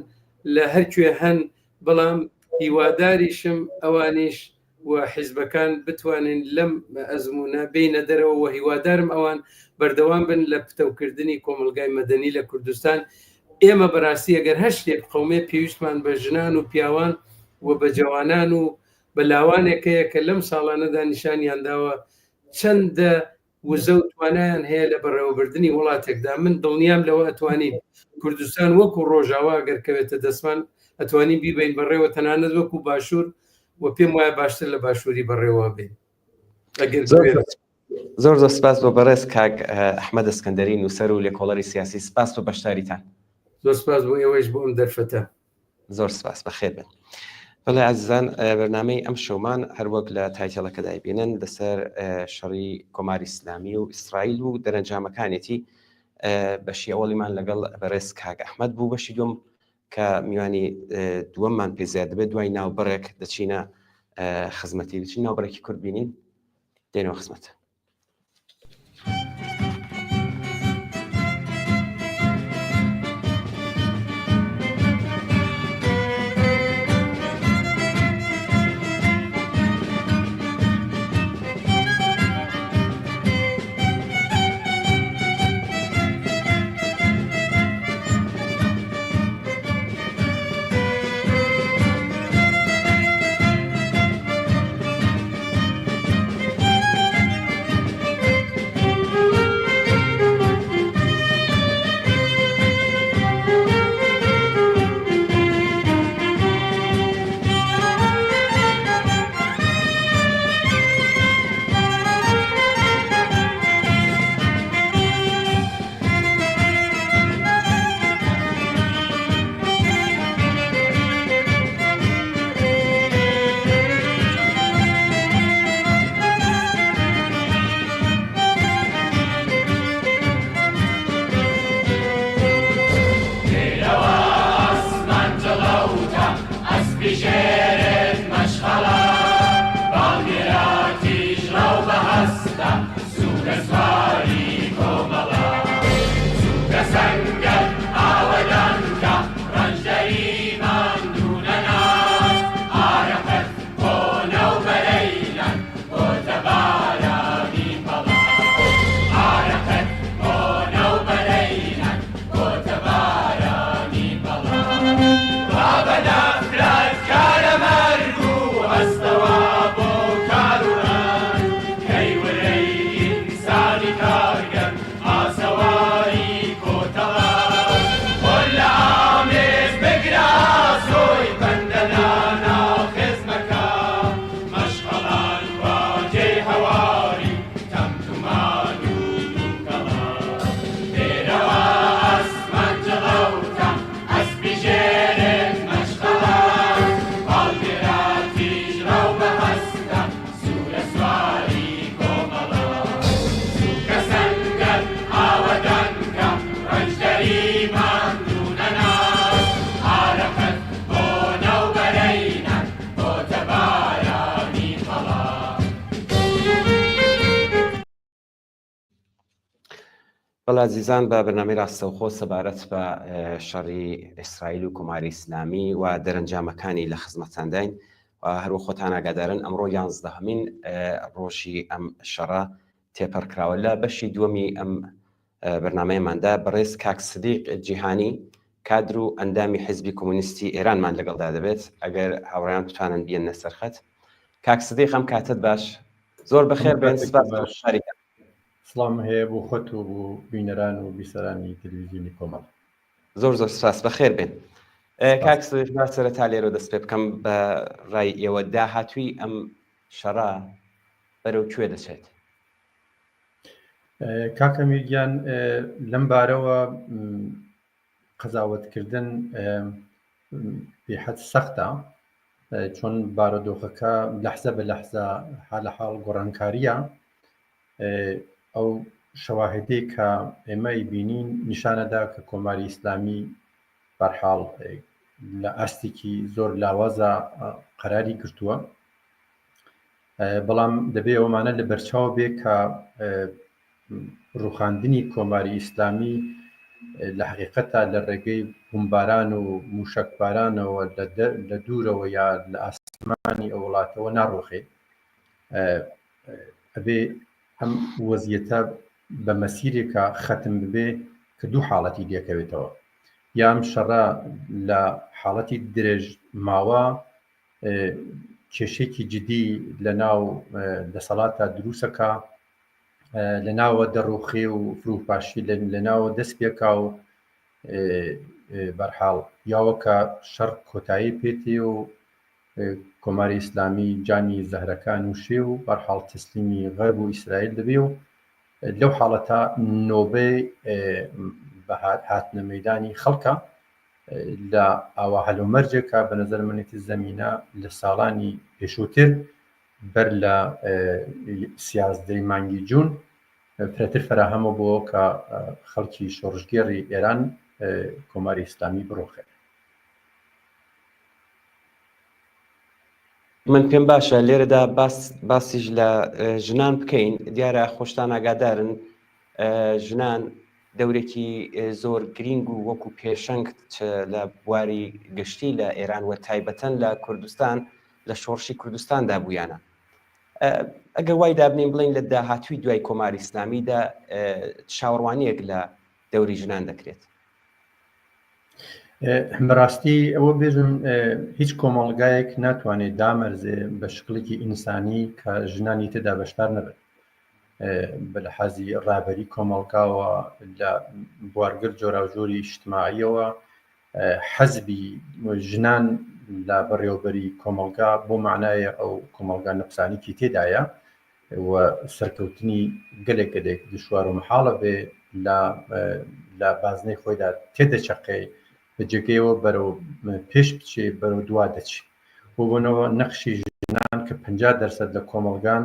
لە هەر کوێ هەن بەڵام هیواداریشم ئەوانیش و حیزبەکان بتوانین لەم ئەزموونە بێینە دەرەوە و هیوادارم ئەوان بەردەوام بن لە پتەوکردنی کۆمەڵگای مەدەنی لە کوردستان. ئێمە بەراستی ئەگەر هەر شتێک بقەومێ پێویستمان بە ژنان و پیاوان و بە جەوانان و بە لاوانێک هەیە کە لەم ساڵانەدا نیشانیان داوە چەندە. وزە و توانایان هەیە لە بەڕێوەبردنی وڵاتێکدا من دڵنیام لەوە ئەتوانین کوردستان وەکو ڕۆژاوا گەر کەوێتە دەستمان ئەتوانین بیبین بەڕێوە تەنانەت وەکو باشوور و پێم وایە باشتر لە باشووری بەڕێوە بین ئەگەر زۆر زۆر سپاس بۆ بەڕێز کاک ئەحمەد ئەسکەندەری نووسەر و لێکۆڵەری سیاسی سپاس بۆ بەشداریتان. زۆر سپاس بۆ ئێوەیش بۆ ئەم دەرفەتە. زۆر سپاس بەخێر بن. بەڵێ ئازیزان بەرنامەی ئەم شەومان هەروەک لە title ەکە دایبینن لەسەر شەڕی کۆماری ئیسلامی و ئیسرائیل و دەرەنجامەکانێتی بەشی ئەوەڵیمان لەگەڵ بەڕێز کاک ئەحمەد بوو بەشی دوم کە میوانی دووەممان پێ زیاد دەبێت دوای ناوبڕێک دەچینە خزمەتی دەچین ناوبڕێکی کورت بینین دێنەوە خزمەت. بەڵێ ئازیزان بە بەرنامەی ڕاستەوخۆ سەبارەت بە شەڕی ئیسرائیل و کۆماری ئیسلامی و دەرەنجامەکانی لە خزمەتانداین و هەروە خۆتان ئاگادارن ئەمڕۆ یانزدەهەمین ڕۆژی ئەم شەڕە تێپەڕکراوە لە بەشی دووەمی ئەم بەرنامەیەماندا بەڕێز کاک سدیق جیهانی کادر و ئەندامی حزبی کۆمۆنیستی ئێرانمان لەگەڵدا دەبێت ئەگەر هاوڕێیان بتوانن بیێننە سەرخەت کاک سدیق ئەم کاتت باش زۆر بەخێر بێن سپاس بۆ بەشداریتان. سڵاوم هەیە بۆ خۆت و بۆ بینەران و بیسەرانی تەلەڤیزیۆنی کۆمەڵ. زۆر زۆر سپاس بەخێر بێن. کاک سدیق با سەرەتا لێرەوە دەست پێ بکەم بە ڕای ئێوە داهاتووی ئەم شەڕە بەرەو کوێ دەچێت؟ کاک ئەمیر گیان لەم بارەوە قەزاوەتکردن بێحەد سەختە چۆن بارودۆخەکە لەحزە بە لەحزە حالە حاڵ گۆڕانکاریە ئەو شەواهدەی کە ئێمە بینین نیشانەدا کە کۆماری ئیسلامی بەرحاڵ لە ئاستێکی زۆر لاوازە قەراری گرتووە بەڵام دەبێ ئەومانە لە بەرچاو بێ کە ڕوخاندنی کۆماری ئیسلامی لە حقیقەتا لە ڕێگەی بمباران و موشکبارانەوە لە دوورەوە یا لە ئاسمانی ئەو وڵاتەوە ناڕوخێ ئەبێ ئەم وەزیەتە بە مەسیرێکە خەتم ببێ کە دوو حاڵەتی لێکەوێتەوە یام شەڕە لە حاڵەتی درێژ ماوە کێشێکی جدی لە ناو دەسەڵاتە دروستەکە. لە ناوە دەڕوخێ و فروپاشی لە ناوە دەست پێکا و بەرحاڵ یاوە کە شەڕ کۆتایی پێتێ و کۆماری ئیسلامی جامی زەهرەکان و شێ و بەرحاڵ تەسلیمی غەرب و ئیسرائیل دەبێ و لەو حاڵەتە نۆبەی بە هاتنە مەدانی خەڵکە لە ئاوا هەلومەرجێکا بە نظر منێتی زەمینە لە ساڵانی پێشووتر بەر لە سیازدەی مانگی جوون فرەتر فەراهەمە بۆ کە خەڵکی شۆڕشگێڕی ئێران کۆماری ئیسلامی بڕۆخێن. من پێم باشە لێرەدا باس باسیش لە ژنان بکەین دیارە خۆشتان ئاگادارن ژنان دەورێکی زۆر گرینگ و وەکو پێشەنگ لە بواری گشتی لە ئێران و تایبەتەن لە کوردستان لە شۆڕشی کوردستاندا بوویانە ئەگەر وای دابنین بڵین لە داهاتووی دوای کۆماری ئیسلامیدا چاوەڕوانیەک لە دەوری ژنان دەکرێت بەڕاستی ئەوە بێژم هیچ کۆمەڵگایەک ناتوانێت دامەرزێ بە شکڵێکی ئینسانی کە ژنانی تێدا بەشدار نەبن بە لەحازی ڕابەری کۆمەڵگاوە لە بوارگر جۆراوجۆری ئیجتماعیەوە حەزبی ژنان لە بەڕێوەبەری کۆمەڵگا بۆ معنایە ئەو کۆمەڵگا نەقسانێکی تێدایە و سەرکەوتنی گەلێک گەلێک دشوار و محاڵە بێ لە لە بازنەی خۆیدا تێدەچەقێ بە جێگەیەوە بەرەو پێش بچێ بەرەو دوا دەچێ بۆ بۆنەوە نەخشی ژنان کە 50 دەرسەد لە کۆمەڵگان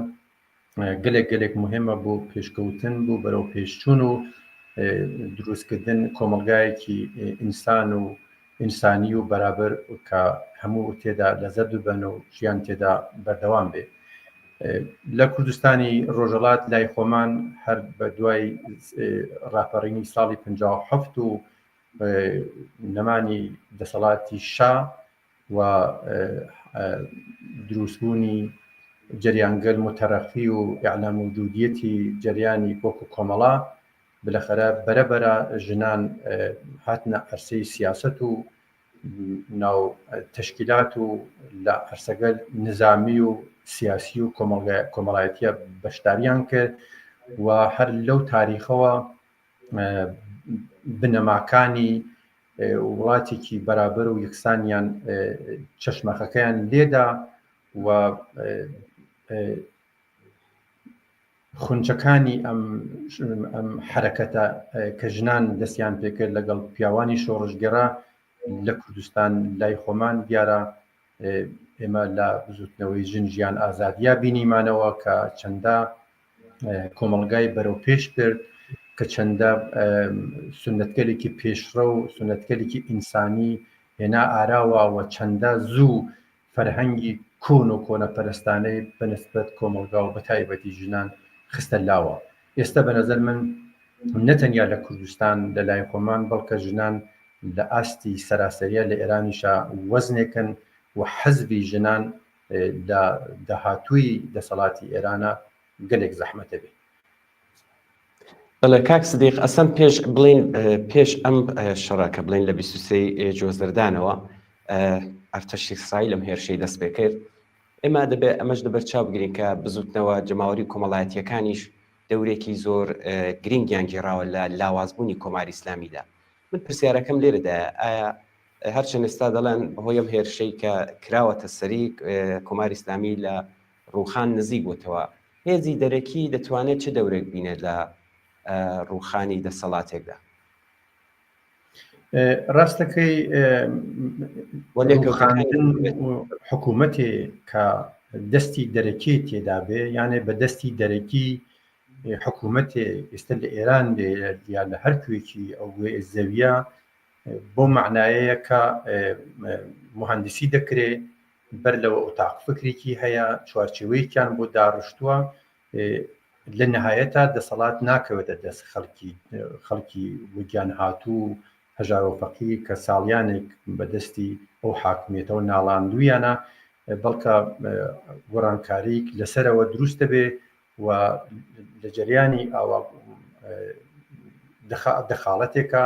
گەلێک گەلێک مهمە بۆ پێشکەوتن بۆ بەرەو پێشچوون و دروستکردن کۆمەڵگایەکی ئینسان و ئینسانی و بەرابەر کە هەموو تێدا لەزەت ببەن و ژیان تێدا بەردەوام بێ. لە کوردستانی ڕۆژەڵات لای خۆمان هەر بە دوای ڕاپەڕینی ساڵی 57 و نەمانی دەسەڵاتی شا و دروستبوونی جەریانگەل متەرەقی و ئیعلام مەوجودیەتی جەریانی وەکو کۆمەڵە بلەخەرە بەرە بەرە ژنان هاتنە عەرسەی سیاسەت و ناو تەشکیلات و لە عەرسەگەل نزامی و سیاسی و کۆمەڵایەتیە بەشداریان کرد و هەر لەو تاریخەوە بنەماکانی وڵاتێکی بەرابەر و یەکسانیان چەشمەخەکەیان لێدا و خونچەکانی ئەم ئەم حەرەکەتە کە ژنان دەستیان پێکرد لەگەڵ پیاوانی شۆڕشگێڕا لە کوردستان لای خۆمان دیارە ئێمە لە بزوتنەوەی ژن ژیان ئازادیا بینیمانەوە کە چەندە کۆمەڵگای بەرەو پێش برد کە چەندە سنتگەلێکی پێشڕە و سنتگەلێکی ئینسانی هێنا ئاراوە و چەندە زوو فەرهەنگی کۆن و کۆنەپەرستانەی بە نسبەت کۆمەڵگا و بەتایبەتی ژنان خستە لاوە. ئێستە بە نەزەر من نە تەنیا لە کوردستان لە لای خۆمان بەڵکە ژنان لە ئاستی سەراسەرییا لە ئێرانیشا وەزنێکن و حەزبی ژنان لە داهاتووی دەسەڵاتی ئێرانا گەلێک زەحمەتە بێ. بەڵێ کاک سدیق ئەسەن پێش بڵین پێش ئەم شەڕە کە بڵین لە 23 جۆزەردانەوە ئەرتەشی ئیسرائیل ئەم هێرشەی دەست پێ کرد ئێمە دەبێت ئەمەش لەبەر چاو بگرین کە بزوتنەوە جەماوەری کۆمەڵایەتیەکانیش دەورێکی زۆر گرنگیان گێڕاوە لە لاوازبوونی کۆماری ئیسلامیدا من پرسیارەکەم لێرەدایە ئایا هەرچەند ئێستا دەڵێن بەهۆی ئەم هێرشەی کە کراوەتە سەری کۆماری ئیسلامی لە ڕووخان نزیک بووتەوە هێزی دەرەکی دەتوانێت چ دەورێک بینێت لە ڕووخانی دەسەڵاتێکدا؟ ڕاستەکەی حکوومەتێ کە دەستی دەرەکی تێدا بێ یانێ بە دەستی دەرەکی حکوومەتێ ئێستا لە ئێران بێ یا لە هەر کوێکی ئەو زەویە بۆ معنایەیە کە مهندسی دەکرێ بەر لەوە ئۆتاق فکرێکی هەیە، چوارچێوەیەکیان بۆ داڕشتووە، لە نهایەتا دەسەڵات ناکەوێتە دەست خەڵکی خەڵکی وگیان هاتوو و هەژار و فەقیر کە ساڵیانێک بە دەستی ئەو حاکمیەتەوە ناڵاندوویانە، بەڵکە گۆڕانکاریک لەسەرەوە دروست دەبێ و لە جەریانی ئاوا دەخاڵەتێکە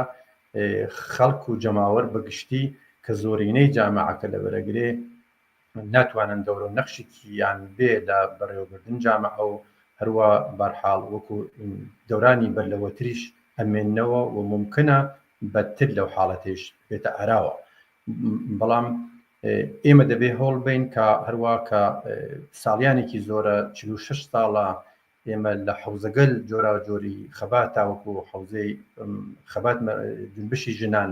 خەڵک و جەماوەر بە گشتی کە زۆرینەی جامعەکە لەبەرەگرێ ناتوانن دەورە و نەخشێکیان بێ لە بەڕێوەبردن جامعە و هەروا بەرحاڵ وەکو دەورانی بەر لەوەتریش ئەمێننەوە و مومکنە بەدتر لەو حاڵەتەیش بێتە ئاراوە. بەڵام ئێمە دەبێ هەوڵ بەین کە هەروا کە ساڵیانێکی زۆرە 46 ساڵە ئێمە لە حەوزەگەل جۆراوجۆری خەبات تاوەکو حەوزەی خەبات جنبشی ژنان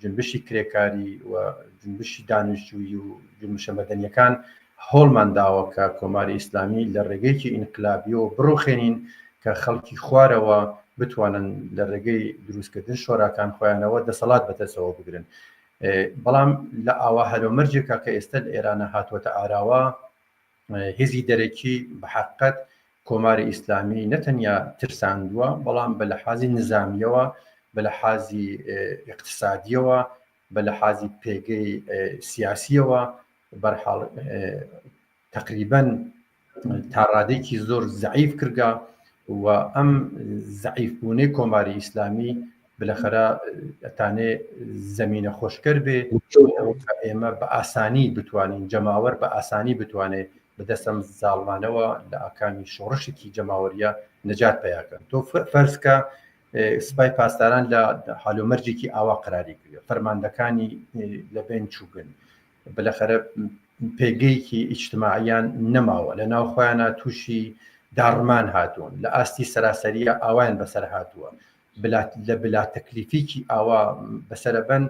جنبشی کرێکاری و جنبشی دانیشتوویی و جنبشە مەدەنیەکان هەوڵمان داوە کە کۆماری ئیسلامی لە ڕێگەیەکی ئینقلابیەوە بڕوخێنین کە خەڵکی خوارەوە بتوانن لە ڕێگەی دروستکردن شۆراکان خۆیانەوە دەسەڵات بەدەستەوە بگرن. بەڵام لە ئاوا هەلومەرجێکا کە ئێستا لە ئێرانە هاتووەتە ئاراوە، هێزی دەرەکی بە حەقیقەت کۆماری ئیسلامی نە تەنیا ترساندووە، بەڵام بە لەحازی نزامییەوە، بە لەحازی ئیقتسادییەوە، بە لەحازی پێگەی سیاسییەوە بەرحاڵ تەقریبەن تا ڕادەیەکی زۆر زەعیف کردگە و ئەم زەعیف بوونەی کۆماری ئیسلامی بلەخەرە ئەتانێ زەمینە خۆشکەر بێ ئێمە بە ئاسانی بتوانین جەماوەر بە ئاسانی بتوانێ بەدەستم زاڵمانەوە لە ئاکامی شۆڕشێکی جەماوەریە نەجات پیاکەن تۆ فەرزکە سپای پاسداران لە حالومەرجێکی ئاوا قراری کردێ فەرماندەکانی لە بین چووگن بلەخەرە پێگەیەکی ئیجتماعیان نەماوە لە ناو خۆیانە تووشی داڕمان هاتوون لە ئاستی سەراسەریە ئاوایان بەسەر هاتووە لە بلا تەکلیفیکی ئاوا بەسەرە بن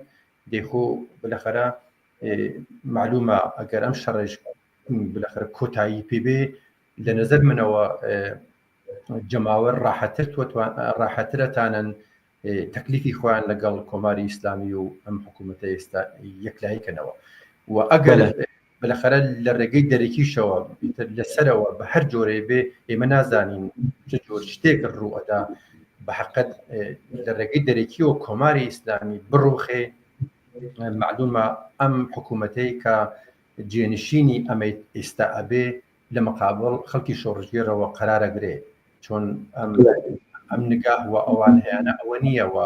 دەیخۆ بلەخەرە معلومە ئەگەر ئەم شەڕێش بلەخەرە کۆتایی پێبێ لە نظر منەوە جەماوەر ڕاحەتر ڕاحەترەتانن تەکلیفی خۆیان لەگەڵ کۆماری ئیسلامی و ئەم حکوومەتە ئێستا یەکلایی کەنەوە و ئەگەر بلەخەرە لە ڕێگەی دەرەکیشەوە لەسەرەوە بە هەر جۆرێ بێ ئێمە نازانین چ جۆر شتێک ڕوئەدا بە حقت لە ڕێگەی دەرەکیەوە کۆماری ئیسلامی بڕوخێ معلومە ئەم حکوومەتەی کە جێنشینی ئەمەی ئێستا ئەبێ لە مقابڵ خەڵکی شۆڕشگێڕەوە قەرارەگرێ چۆن ئەم ئەم نگاه و ئەوان هەیەە ئەوە نییە و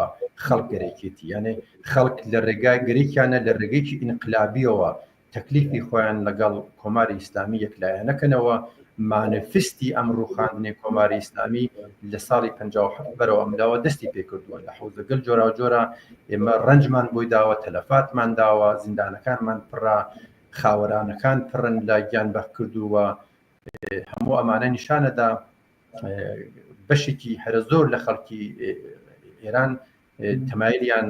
خەڵک گەرەکێتی یانێ خەڵک لە ڕێگای گەرێکیانە لە ڕێگەیەکی ئینقلابیەوە تەکلیفی خۆیان لەگەڵ کۆماری ئیسلامی یەکلایەنەکەنەوە مانفستی ئەم ڕوخاندنی کۆماری ئیسلامی لە ساڵی 57 بەرەوە ئەملاوە دەستی پێکردووە لە حوزەگەل جۆراوجۆرە ئێمە ڕەنجمان بۆی داوە تەلەفاتمان داوە زیندانەکانمان پڕە خاوەرانەکان پڕن لە گیان بەختکردوو و هەموو ئەمانە نیشانەدا بەشێکی هەرە زۆر لە خەڵکی ئێران تەمایلیان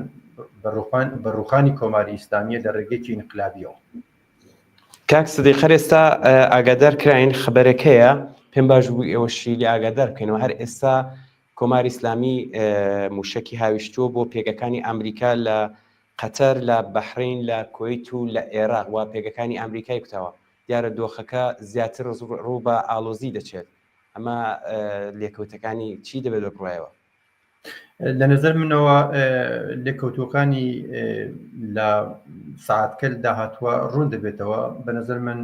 بە ڕوخانی کۆماری ئیسلامیە لە ڕێگەیەکی ئینقلابیەوە. کاک سدیق هەر ئێستا ئاگادار کراین خبرێک هەیە پێم باش بوو ئێوەشی لێ ئاگادار بکەینەوە هەر ئێستا کۆماری ئیسلامی موشەکی هاویشتووە بۆ پێگەکانی ئەمریکا لە قەتەر لە بەحرەین لە کوەیت و لە ئێراق و پێگەکانی ئەمریکای کوتاوە دیارە دۆخەکە زیاتر ڕوو بە ئاڵۆزی دەچێت ئەمە لێکەوتەکانی چی دەبێت بە بڕایەوە؟ لە نظر منەوە لێکەوتوەکانی لە ساعتکەل داهاتوە ڕوون دەبێتەوە بە نظر من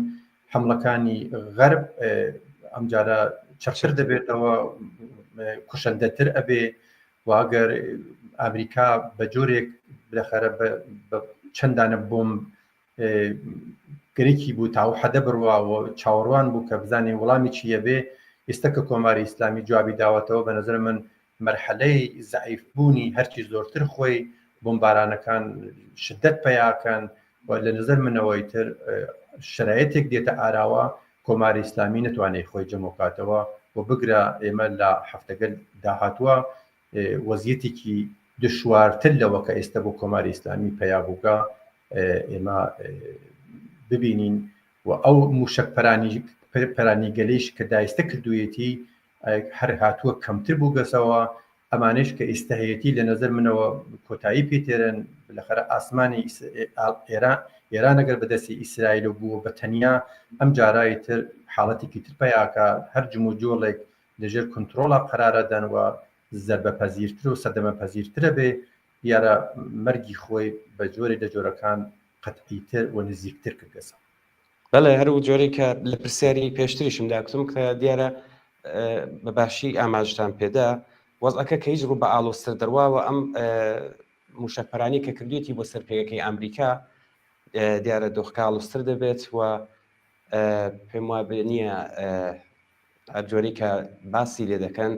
حملەکانی غەرب ئەمجارە چڕتر دەبێتەوە کوشندەتر ئەبێ و ئەگەر ئەمریکا بە جۆرێک بلەخەرە بە چەندانە بۆم گەرەکی بوو تاو حەدە بڕوا و چاوەڕوان بوو کە بزانێ وەڵامی چییە بێ ئێستا کە کۆماری ئیسلامی جوابی داوەتەوە بە نظر من مەرحەلەی زەعیف بوونی هەرچی زۆرتر خۆی بۆمبارانەکان شدەت پیاکەن و لە نظر منەوەی تر شرایەتێک دێتە ئاراوە کۆماری ئیسلامی نەتوانێت خۆی جەمۆکاتەوە و بگرە ئێمە لە هەفتەگە داهاتووە وەزیەتێکی دشوارتر لەوە کە ئێستا بۆ کۆماری ئیسلامی پەیا بووگە ئێمە ببینین و ئەو موشک پەرانی پەرانی گەلیش کە دایستە کردوویەتی هەر هاتووە کەمتر بووگەسەوە ئەمانەیش کە ئیستە هەیەتی لە نەزەر منەوە کۆتایی پێ تێرن بلەخەرە ئاسمانی ئێران ئێران ئەگەر بەدەستی ئیسرائیل بووە بە تەنیا ئەم جارای تر حاڵەتێکی تر پیاکە هەر جموجۆڵێک لەژێر کنترۆڵا قەرارە دەن و زەربە پەزیرتر و سەدەمە پەزیرترە بێ دیارە مەرگی خۆی بە جۆرێ لە جۆرەکان قەتعیتر و نزیکتر کردگەسەوە. بەڵێ هەر و جۆرەی کە لە پرسیاری پێشتریشم دا کوتم کە دیارە بە باشی ئاماژتان پێدا وەزعەکە کە هیچ ڕوو بە ئاڵۆزتر دەڕواوە ئەم موشەکپەرانی کە کردوێتی بۆ سەر پێگەکەی ئەمریکا دیارە دۆخەکە ئاڵۆزتر دەبێت و پێم وابێ نییە. هەر جۆرەی کە باسی لێ دەکەن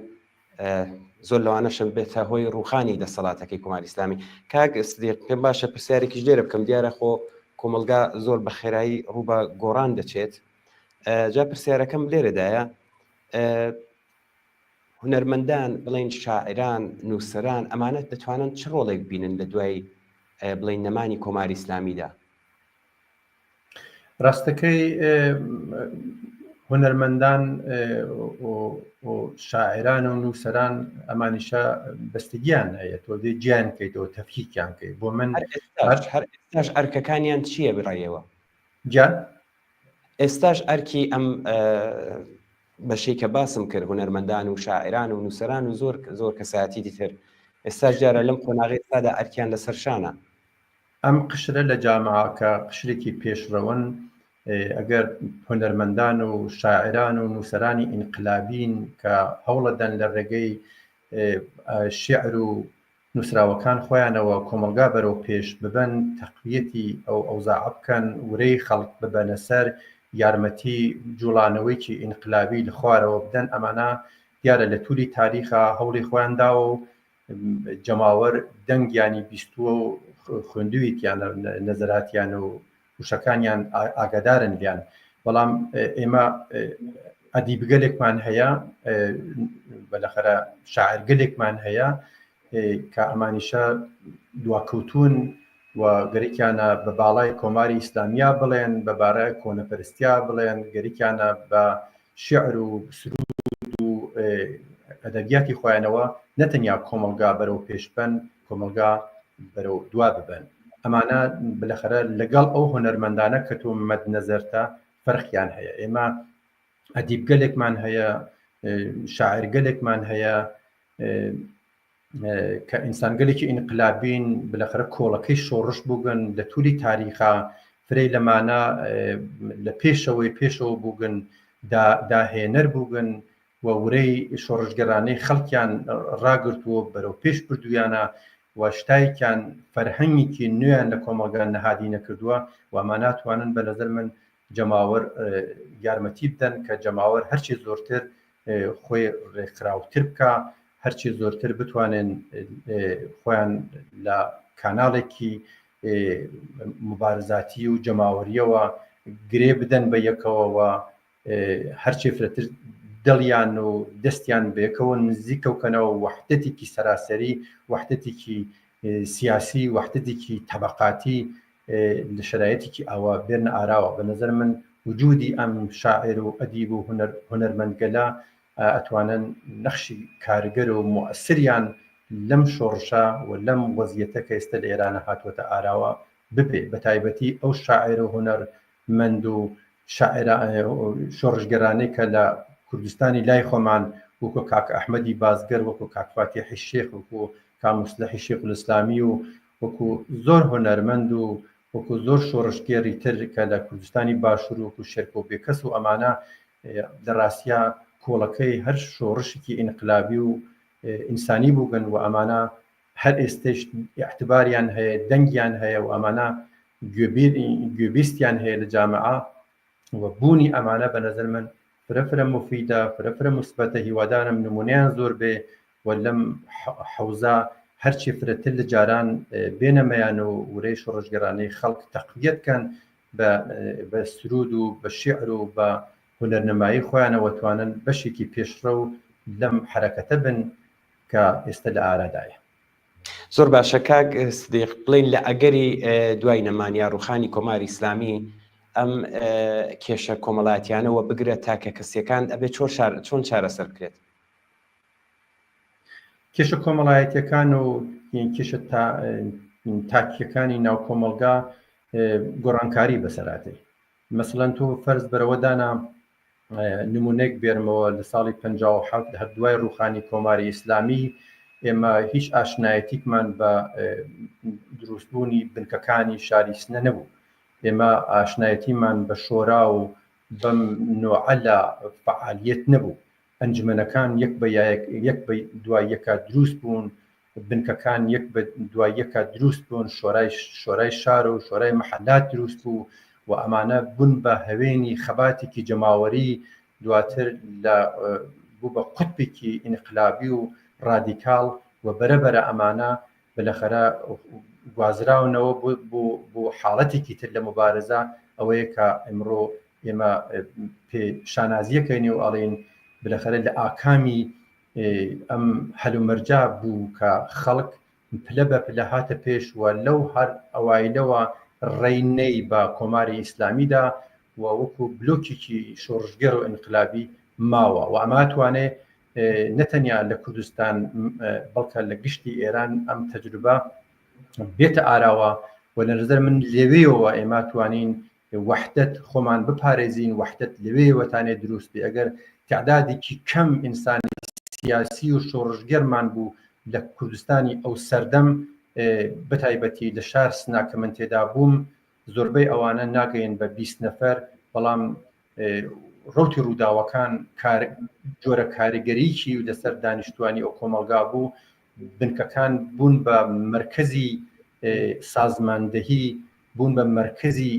زۆر لەوانەشە ببێتە هۆی ڕوخانی دەسەڵاتەکەی کۆماری ئیسلامی. کاک سدیق پێم باشە پرسیارێکیش لێرە بکەم، دیارە خۆ کۆمەڵگا زۆر بە خێرایی ڕوو بە گۆڕان دەچێت، جا پرسیارەکەم لێرەدایە هونەرمەندان بڵێن شاعران نووسەران ئەمانە دەتوانن چ ڕۆڵێک بینن لە دوای بڵێن نەمانی کۆماری ئیسلامیدا؟ ڕاستەکەی هونەرمەندان و شاعران و نووسەران ئەمانیشە بەستگیان هەیە تۆ دێ گیان کەیتەوە تەفکیکیان کەی بۆ من هەر ئێستاش ئەرکەکانیان چییە بڕێەوە گیان ئێستاش ئەرکی ئەم بەشەی کە باسم کرد هونەرمەندان و شاعران و نووسەران و زۆر زۆر کەسایەتی تر ئێستاش دیارە لەم قۆناغی ئێستادا ئەرکیان لەسەر شانە. ئەم قشرە لە جامعە کە قشرێکی پێشڕەون ئەگەر هونەرمەندان و شاعران و نووسەرانی ئینقلابین کە هەوڵەدەن لە ڕێگەی شیعر و نووسراوەکان خۆیانەوە کۆمەڵگا بەرەو پێش ببەن، تەقویەتی ئەو ئەوزاعە بکەن، ورەی خەڵک ببەنە سەر، یارمەتی جوڵانەوەیکی ئینقلابی لە خوارەوە بدەن، ئەمانە دیارە لە تولی تاریخا هەوڵی خۆیان داوە و جەماوەر دەنگیانی بیستووە و خوێندویتیانە نەزەراتیان و وشەکانیان ئاگادارن لیان، بەڵام ئێمە ئەدیبگەلێکمان هەیە، بەلەخەرە شاعرگەلێکمان هەیە کە ئەمانیشە دواکەوتوون و گەرەکیانە بە باڵای کۆماری ئیسلامیا بڵێن، بە بارای کۆنەپەرستیا بڵێن، گەرەکیانە بە شیعر و سروود و ئەدەبیاتی خۆیانەوە نەتەنیا کۆمەڵگا بەرەو پێش بەن، کۆمەڵگا بەرەو دوا ببەن. ئەمانە بلەخەرە لەگەڵ ئەو هونەرمەندانە کە تۆ مەد نەزەرتە فەرقیان هەیە. ئێمە ئەدیبگەلێکمان هەیە، شاعرگەلێکمان هەیە کە ئینسانگەلێکی ئینقلابین، بلەخەرە کۆڵەکەی شۆڕش بووگن لە تولی تاریخا، فرەی لەمانە لە پێشەوەی پێشەوە بووگن، داهێنەر بووگن و ورەی شۆڕشگێڕانەی خەڵکیان ڕاگرتووە، بەرەو پێش بردوویانە و شتایکیان فەرهەنگێکی نوێیان لە کۆمەڵگا نەهادی نەکردووە و ئەمە ناتوانن بە نەزەر من جەماوەر یارمەتی بدەن کە جەماوەر هەرچی زۆرتر خۆی ڕێکخراوتر بکا، هەرچی زۆرتر بتوانن خۆیان لە کاناڵێکی مبارزاتی و جەماوەریەوە گرێ بدەن بە یەکەوە و هەرچی فرەتر دڵیان و دەستیان بەیەکەوە نزیکەوکەنەوە، وەحدەتێکی سەراسەری، وەحدەتێکی سیاسی، وەحدەتێکی تەبەقاتی لە شەرایەتێکی ئاوا بێنە ئاراوە. بە نەزەر من وجودی ئەم شاعیر و ئەدیب و هونەرمەندگەلە ئەتوانن نەخشی کارگەر و موئەسریان لەم شۆڕشە و لەم وەزیەتە کە ئێستا لە ئێرانە هاتووەتە ئاراوە ببێ، بە تایبەتی ئەو شاعیر و هونەرمەند و شاعیرە شۆڕشگێڕانەی کە لە کوردستانی لای خۆمان وەکۆ کاک ئەحمەدی بازگەر، وەکۆ کاک فاتیحی شێخ، وەکۆ کاک موسلحی شێخولئیسلامی و وەکو زۆر هونەرمەند و وەکو زۆر شۆڕشگێڕی تر کە لە کوردستانی باشوور وەکو شێرکۆ بێکەس و ئەمانە لە ڕاستیا کۆڵەکەی هەر شۆڕشێکی ئینقلابی و ئینسانی بووگن و ئەمانە هەر ئێستەیش ئیعتباریان هەیە، دەنگیان هەیە و ئەمانە گوێبیستیان هەیە لە جامعە و بوونی ئەمانە بە نەزەر من فرە فرە موفیدە، فرە فرە موسبەتە، هیوادارم نمونەیان زۆر بێ و لەم حەوزە هەرچی فرەتر لە جاران بێنە مەیان و ورەی شۆڕشگێڕانەی خەڵک تەقویەت کەن بە سرود و بە شیعر و بە هونەرنمایی خۆیانەوە توانن بەشێکی پێشڕەو لەم حەرەکەتە بن کە ئێستە لە ئارادایە. زۆر باشە کاک سدیق، بڵێین لە ئەگەری دوای نەمان یا ڕوخانی کۆماری ئیسلامی ئەم کێشە کۆمەڵایەتیانەوە بگرە تاکە کەسیەکان ئەبێ چۆن چارەسەر بکرێت؟ کێشە کۆمەڵایەتیەکان و کێشە تاکیەکانی ناو کۆمەڵگا گۆڕانکاری بەسەراتێ. مەسەلەن تۆ فەرز بەرەوە دانا نمونەیەک بێرمەوە لە ساڵی 57 هەر دوای ڕوخانی کۆماری ئیسلامی ئێمە هیچ ئاشنایەتیکمان بە دروستبوونی بنکەکانی شاری سنە نەبوو. ئێمە ئاشنایەتیمان بە شۆرا و بەم نوعە لە فەعالیەت نەبوو. ئەنجومەنەکان یەک بە یەک بە دوای یەکا دروست بوون، بنکەکان یەک بە دوای یەکا دروست بوون، شۆرای شۆرای شار و شۆرای مەحەلات دروست بوو و ئەمانە بوون بە هەوێنی خەباتێکی جەماوەری. دواتر لە بوو بە قوتبێکی ئینقلابی و ڕادیکاڵ و بەرەبەرە ئەمانە بلەخەرە گوازراونەوە بۆ بۆ حاڵەتێکی تر لە موبارزە ئەوەیە کە ئیمڕۆ ئێمە پێ شانازیەکەین و ئەڵێین بلەخەرە لە ئاکامی ئەم هەلومەرجا بوو کە خەڵک پلە بە پلە هاتە پێش و لەو هەر ئەوایلەوە ڕێی نەی بە کۆماری ئیسلامیدا و وەکو بلۆکێکی شۆڕشگێڕ و ئینقلابی ماوە و ئەمە توانێ نەتەنیا لە کوردستان بەڵکە لە گشتی ئێران ئەم تەجروبە بێتە ئاراوە و لە نظر من لەوێیەوە ئێمە توانین وەحدەت خۆمان بپارێزین وەحدەت لەوێیەوە تانێ دروست بێ ئەگەر تعدادێکی کەم ئینسانی سیاسی و شۆڕشگێرمان بوو لە کوردستانی ئەو سەردەم بەتایبەتی لە شار سنا کە من تێدا بووم زۆربەی ئەوانە ناگەین بە 20 نەفەر بەڵام ڕوتی ڕووداوەکان جۆرە کاریگەریی و لەسەر دانیشتوانی ئەو کۆمەڵگا بوو بنکەکان بوون بە مەرکەزی سازماندەهی بوون بە مەرکەزی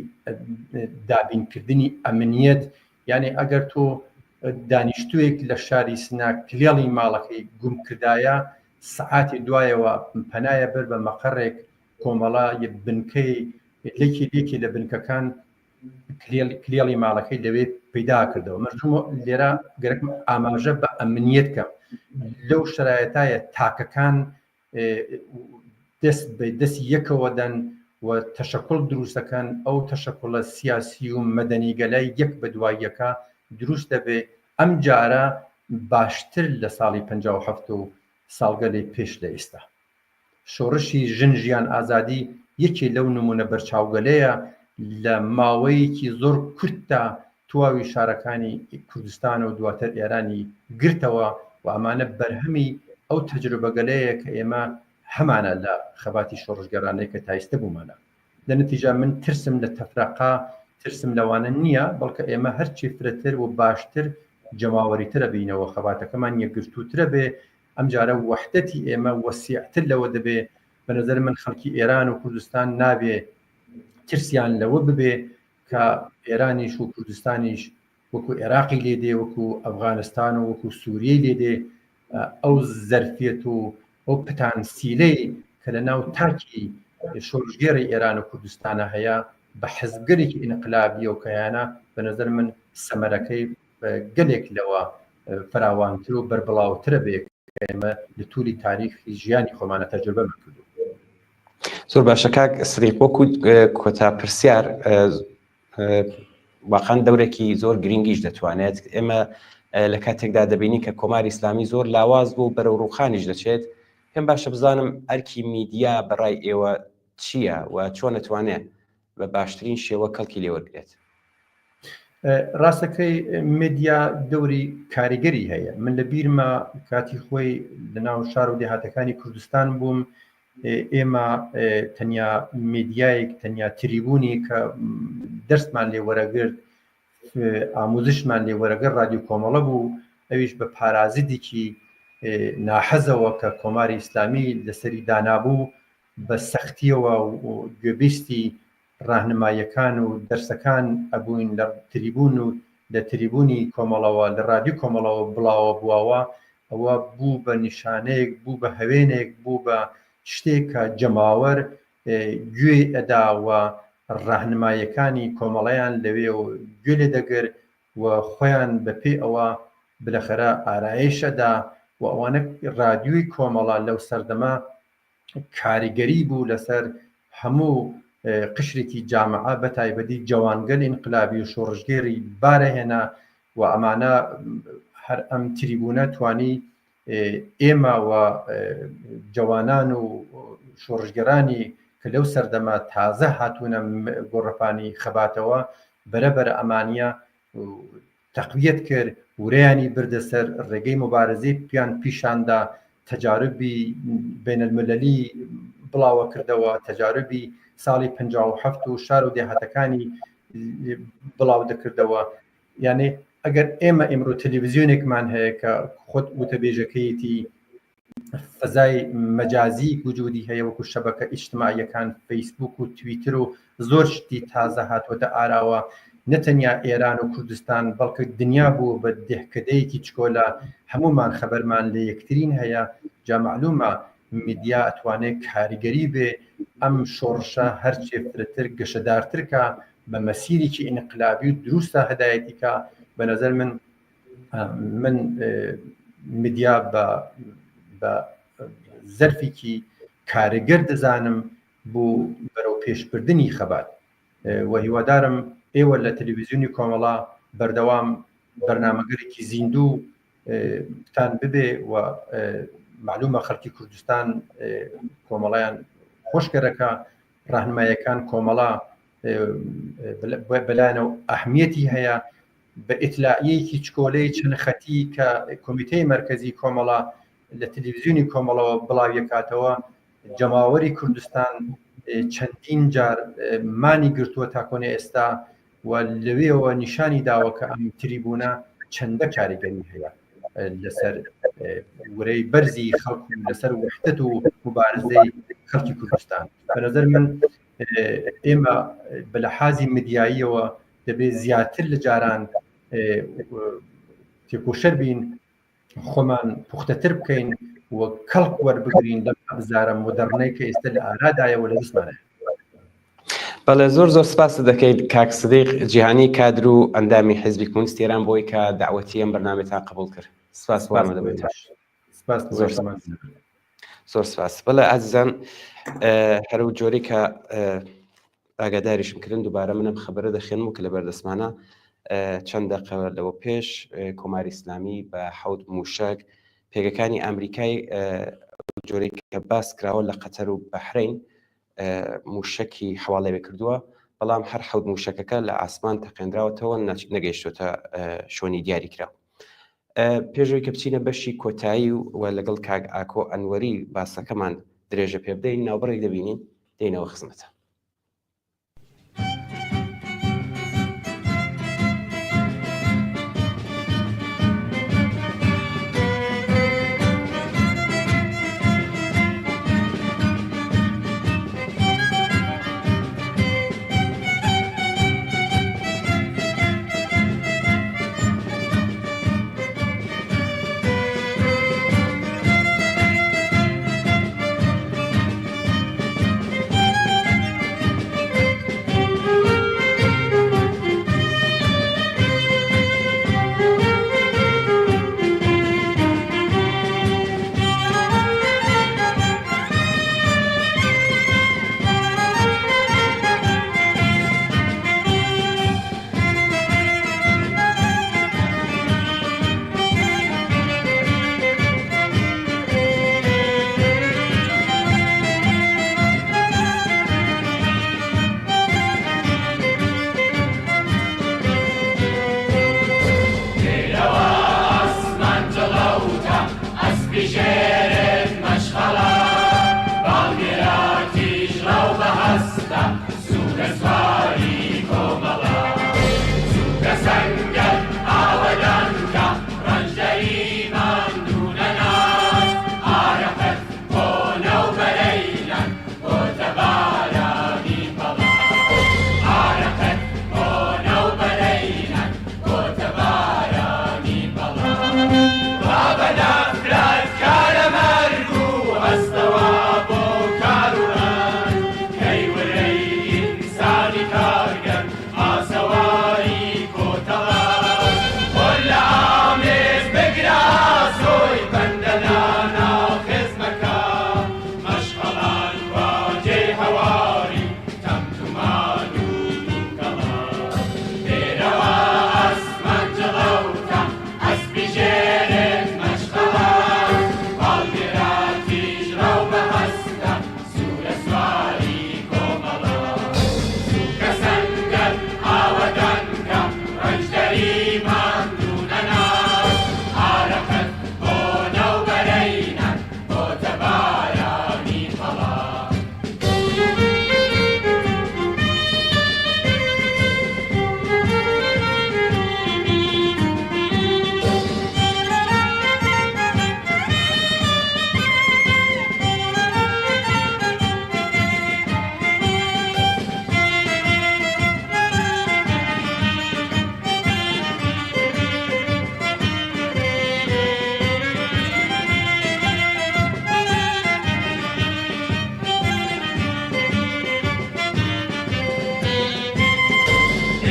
دابینکردنی ئەمنیەت یعنی ئەگەر تۆ دانیشتوویەک لە شاری سنا کلێڵی ماڵەکەی گوم کردایە سەعاتی دوایەوە پەنایە بەر بە مەقەڕێک کۆمەڵە بنکەی لەکی لێکی لە بنکەکان کلێڵی ماڵەکەی لەوێ پەیدا کردەوە مەرجوم لێرە گەرەکم ئاماژە بە ئەمنیەت کەم لەو شرایەتایە تاکەکان دەست بە دەستی یەکەوە دەن و تەشەکوڵ دروستەکەن ئەو تەشەکوڵە سیاسی و مەدەنیگەلای یەک بە دوای یەکە دروست دەبێ ئەم جارە باشتر لە ساڵی 57 و ساڵگەلێ پێش لە ئێستا. شۆڕشی ژن ژیان ئازادی یەکێ لەو نمونە بەرچاوگەلەیە لە ماوەیەکی زۆر کورتدا تواوی شارەکانی کوردستان و دواتر ئێرانی گرتەوە و ئەمانە بەرهەمی ئەو تەجروبەگەلەیە کە ئێمە هەمانە لە خەباتی شۆڕشگێڕانەی کە تایستە بوومانە. لە نەتیجە من ترسم لە تەفرەقە، ترسم لەوانە نییە، بەڵکە ئێمە هەرچی فرەتر و باشتر جەماوەریترە بینەوە خەباتەکەمان یەکگرتووترە بێ، ئەمجارە وەحدەتی ئێمە وەسیعتر لەوە دەبێ، بە نەزەر من خەڵکی ئێران و کوردستان نابێ ترسیان لەوە ببێ کە ئێرانیش و کوردستانیش وەکو عێراقی لێ دێ وەکو ئەفغانستان و وەکو سووریەی لێ دێ ئەو زەرفیەت و ئەو پتانسیلەی کە لە ناو تاکی شۆڕشگێڕی ئێران و کوردستانە هەیە بە حزبگەلێکی ئینقلابیە و کەیانە بە نظر من سەمەرەکەی گەلێک لەوە فراوانتر و بەربڵاوترە بێ ئێمە لە تولی تاریخی ژیانی خۆمانە تەجربەمان کردو. زۆر باشە کاک سدیق وەکو کۆتا پرسیار واقعا دەورێکی زۆر گرنگیش دەتوانێت ئێمە لە کاتێکدا دەبینی کە کۆماری ئیسلامی زۆر لاواز بوو بەرەو ڕوخانیش دەچێت پێم باشە بزانم ئەرکی میدیا بەڕای ئێوە چییە و چۆن دەتوانێت بە باشترین شێوە کەڵکی لێوەرگێت ڕاستەکەی مێدیا دەوری کاریگەری هەیە من لە بیرمە کاتی خۆی لە ناو شار و دێهاتەکانی کوردستان بووم ئێمە تەنیا مێدیایەک تەنیا تریبوونی کە دەرسمان لێ وەرەگرت ئاموزشمان لێ وەرەگەر رادیو کۆمەڵە بوو ئەویش بە پارازیتێکی ناحەزەوە کە کۆماری ئیسلامی لەسەری دانابوو بە سەختیەوە و گوێبیستی ڕاهنماییەکان و دەرسەکان ئەبووین لە تریبوون و لە تریبوونی کۆمەڵەوە لە ڕادیو کۆمەڵەوە بڵاوە بووەوە ئەوە بوو بە نیشانەیەک بوو بە هەوێنێک بوو بە شتێک کە جەماوەر گوێی ئەدا و ڕاهنماییەکانی کۆمەڵەیان لەوێ و گوێ لێ دەگر و خۆیان بە پێی ئەوە بلەخەرە ئارایش ئەدا و ئەوانە ڕادیۆی کۆمەڵە لەو سەردەمە کاریگەری بوو لەسەر هەموو قشرێکی جامعە بە تایبەتی جەوانگەل ئینقلابی و شۆڕشگێری بارەهێنا و ئەمانە هەر ئەم تریبوونە توانی ئێمە و جەوانان و شۆڕشگەرانی کە لەو سەردەمە تازە هاتوونە گۆڕەپانی خەباتەوە بەرەبەرە ئەمانە تەقویەت کرد، ورەیانی بردە سەر ڕێگەی موبارزەی پیان پیشاندا، تەجاروبی بین المللی بڵاوە کردەوە، تەجاروبی ساڵی 57 و شار و دێهاتەکانی بڵاو دەکردەوە. یانێ ئەگەر ئێمە ئیمڕۆ تەلەڤیزیۆنێکمان هەیە کە خۆت وتەبێژەکەیەتی فەزای مەجازی وجودی هەیە وەکو شەبەکە ئیجتماعیەکان فەیسبوک و تویتر و زۆر شتی تازە هاتووەتە ئاراوە. نەتەنیا ئێران و کوردستان بەڵکە دنیا بووە بە دهکەدەیەکی چکۆلە هەموومان خەبەرمان لە یەکترین هەیە جا مەعلومە میدیا ئەتوانێ کاریگەری بێ ئەم شۆڕشە هەرچێ فرەتر گەشەدارتر کا بە مەسیرێکی ئینقلابی و دروستا هەدایەتی کا بە نەزەر من من میدیا بە بە زەرفێکی کارگەر دەزانم بۆ بەرەو پێشبردنی خەبات و هیوادارم ئێوە لە تەلەڤیزیۆنی کۆمەڵا بەردەوام بەرنامەگەرێکی زیندوو تان ببێ و معلومە خەڵکی کوردستان کۆمەڵیان خۆشگەرەکە ڕاهنمایەکان کۆمەڵا بەلایەنەوە ئەهمیەتی هەیە بە ئیتلاعیەکی چکۆلەی چەند خەتی کە کۆمیتەی مەرکەزی کۆمەڵە لە تەلەڤیزیۆنی کۆمەڵەوە بڵاویەکاتەوە جەماوەری کوردستان چەندین جار مانی گرتووە تا کۆنە ئێستا و لەوێەوە نیشانی داوە کە ئەم تریبوونە چەندە کاریگەری هەیە لەسەر ورەی بەرزی خەڵک و لەسەر وحدەت و مبارزەی خەڵکی کوردستان بە نظر من ئێمە بە لەحازی مدیاییەوە دەبێت زیاتر لە جاران تێکۆشەر بین خۆمان پوختەتر بکەین و کەڵک وەربگرین لەم ئەبزارە مۆدەرنەی کە ئێستا لە ئارادایە و لە دەستمانە. بەڵێ زۆر زۆر سپاست دەکەین کاک سدیق جیهانی کادر و ئەندامی حیزبی کۆمۆنیستی ئێران بۆی کە دەعوەتی ئەم بەرنامەتان قبوڵ کرد. سپاس بۆ ئامادەبوونتان. سپاس زۆر سپاس. زۆر سپاس. بەڵێ ئازیزان هەرو جۆرەی کە ئاگاداریشم کردن دووبارە منم خەبەرە دەخێنم و کە لە بەردەستمانە چەند دەقە لەوە پێش کۆماری ئیسلامی بە حەوت موشک پێگەکانی ئەمریکای جۆرەی کە باس کراوە لە قەتەر و بەحرین موشکی حواڵەوێ کردووە بەڵام هەر حەوت موشەکەکە لە ئاسمان تەقێنراوەتەوە نەگەیشتوتە شوێنی دیاری کراوە پێشەوەی کە بچینە بەشی کۆتایی و لەگەڵ کاک ئاکۆ ئەنوەری باسەکەمان درێژە پێ بدەین ناوبڕێک دەبینین دێینەوە خزمەتە.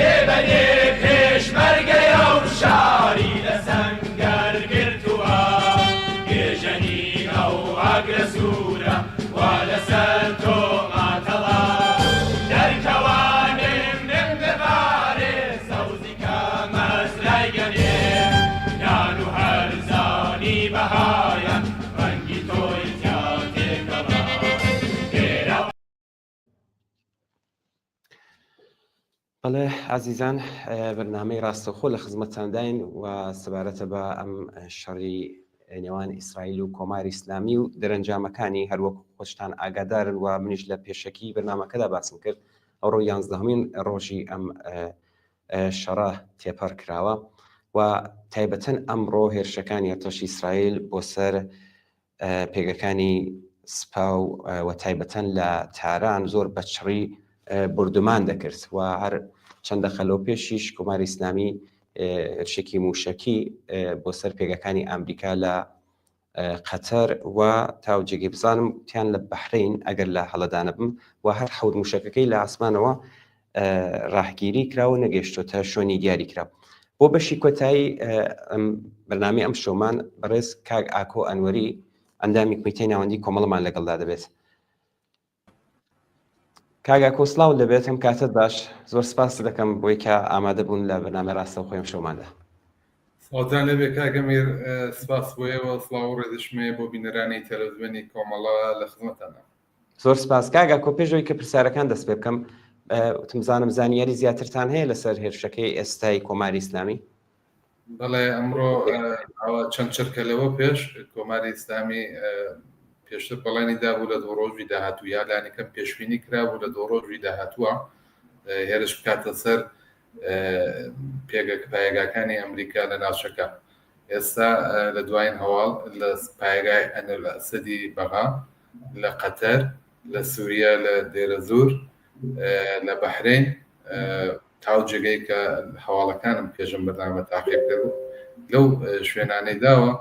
دێ بە دێ پێشمەرگەیە و شاری لە سەنگەر گرتووە. گێژەنی ئەو ئاگرە سوورە وا لەسەر تۆ ماتەڵە. دەرکەوە نم نم ببارێ سەوزی کە مەزرای گەنێ. نان و هەرزانی بەهایان ڕەنگی تۆی تیا تێکەڵە. دێرە. بەڵێ ئازیزان بەرنامەی ڕاستەوخۆ لە خزمەتتانداین و سەبارەتە بە ئەم شەڕی نێوان ئیسرائیل و کۆماری ئیسلامی و دەرەنجامەکانی هەروەک خۆشتان ئاگادارن و منیش لە پێشەکی بەرنامەکەدا باسم کرد ئەوڕۆ یانزدەهمین ڕۆژی ئەم شەڕە تێپەڕ کراوە و تایبەتەن ئەمڕۆ هێرشەکانی ئەرتەشی ئیسرائیل بۆ سەر پێگەکانی سپا و تایبەتەن لە تاران زۆر بە چڕی بردومان دەکرد و هەر چەند دەقە لەو پێشیش کۆماری ئیسلامی هێرشێکی موشەکی بۆ سەر پێگەکانی ئەمریکا لە قەتەر و تاو جێگەی بزانم تیان لە بەحرین ئەگەر لە هەڵەدانە بم و هەر حەوت موشەکەکەی لە ئاسمانەوە ڕاهگیری کرا و نەگەیشتۆتە شوێنی دیاری کرا. بۆ بەشی کۆتایی بەرنامەی ئەم شەومان بەڕێز کاک ئاکۆ ئەنوەری ئەندامی کۆمیتەی ناوەندی کۆمەڵەمان لەگەڵدا دەبێت. کاک ئاکۆ سڵاو لەبێت ئەم کاتت باش زۆر سپاست دەکەم بۆی کە ئامادە بوون لە بەرنامەی ڕاستەوخۆی ئەم شەوماندا. سڵاوتان لێبێ کاک ئەمیر سپاس بۆ ئێوە سڵاو و ڕێزیشم هەیە بۆ بینەرانی تەلەڤزیۆنی کۆمەڵە لە خزمەتتانام. زۆر سپاس کاک ئاکۆ پێش ئەوەی کە پرسیارەکان دەست پێ بکەم وتم زانم زانیاری زیاترتان هەیە لەسەر هێرشەکەی ئێستای کۆماری ئیسلامی؟ بەڵێ ئەمڕۆ ئەوە چەند چرکە لەوە پێش کۆماری ئیسلامی پێشتر بەڵێنی دابوو لە دوو ڕۆژی داهاتوو یا لانی کەم پێشبینی کرابوو لە دوو ڕۆژی داهاتووە هێرش بکاتە سەر پێگە پایەگاکانی ئەمریکا لە ناوچەکە ئێستا لە دوایین هەواڵ لە پایەگای ئەنەلئەسەدی بەغا، لە قەتەر، لە سووریا لە دێرەزوور، لە بەحرەین تاو جێگەی کە هەواڵەکانم پێشم بەرنامە تاقیب کرد لەو شوێنانەی داوە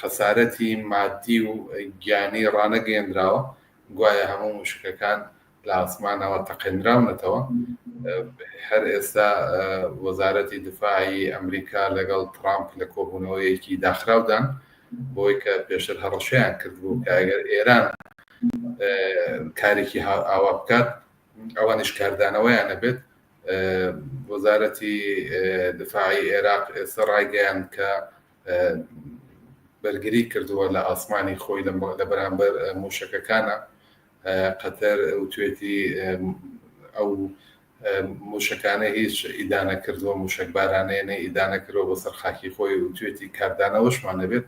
خەسارەتی مادی و گیانی ڕانەگەیەندراوە گوایە هەموو موشکەکان لە ئاسمانەوە تەقێنراونەتەوە. هەر ئێستا وەزارەتی دفاعی ئەمریکا لەگەڵ ترامپ لە کۆبوونەوەیەکی داخراودان بۆی کە پێشتر هەڕەشەیان کردبوو کە ئەگەر ئێران کارێکی ئاوا بکات ئەوانیش کاردانەوەیان نەبێت وەزارەتی دفاعی عێراق ئێستا ڕایگەیان کە بەرگری کردووە لە ئاسمانی خۆی لە بەرامبەر موشەکەکانە قەتەر وتوێتی ئەو موشەکانە هیچ ئیدانە کردووە موشەکبارانەیە نە ئیدانە کردووە بۆ سەر خاکی خۆی وتوێتی کاردانەوەشمان نەبێت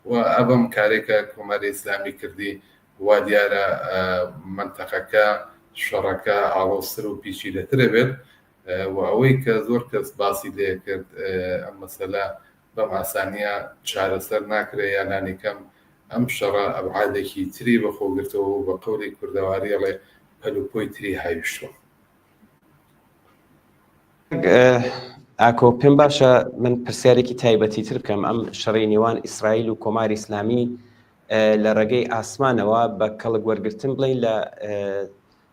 و ئەبم کارێکە کۆماری ئیسلامی کردی وا دیارە مەنتەقەکە شەڕەکە ئاڵۆزتر و پیچیدەترە بێت و ئەوەی کە زۆر کەس باسی لێ کرد ئەم مەسەلە بەم ئاسانییە چارەسەر ناکرێ یا لانیکەم ئەم شەڕە ئەبعادێکی تری بە خۆ گرتەوە و بە قەولی کوردەواری ئەڵێ پەل و پۆی تری هاویشتووە. ئاکۆ پێم باشە من پرسیارێکی تایبەتی تر بکەم ئەم شەڕی نێوان ئیسرائیل و کۆماری ئیسلامی لە ڕێگەی ئاسمانەوە بە کەڵک وەرگتن بڵین لە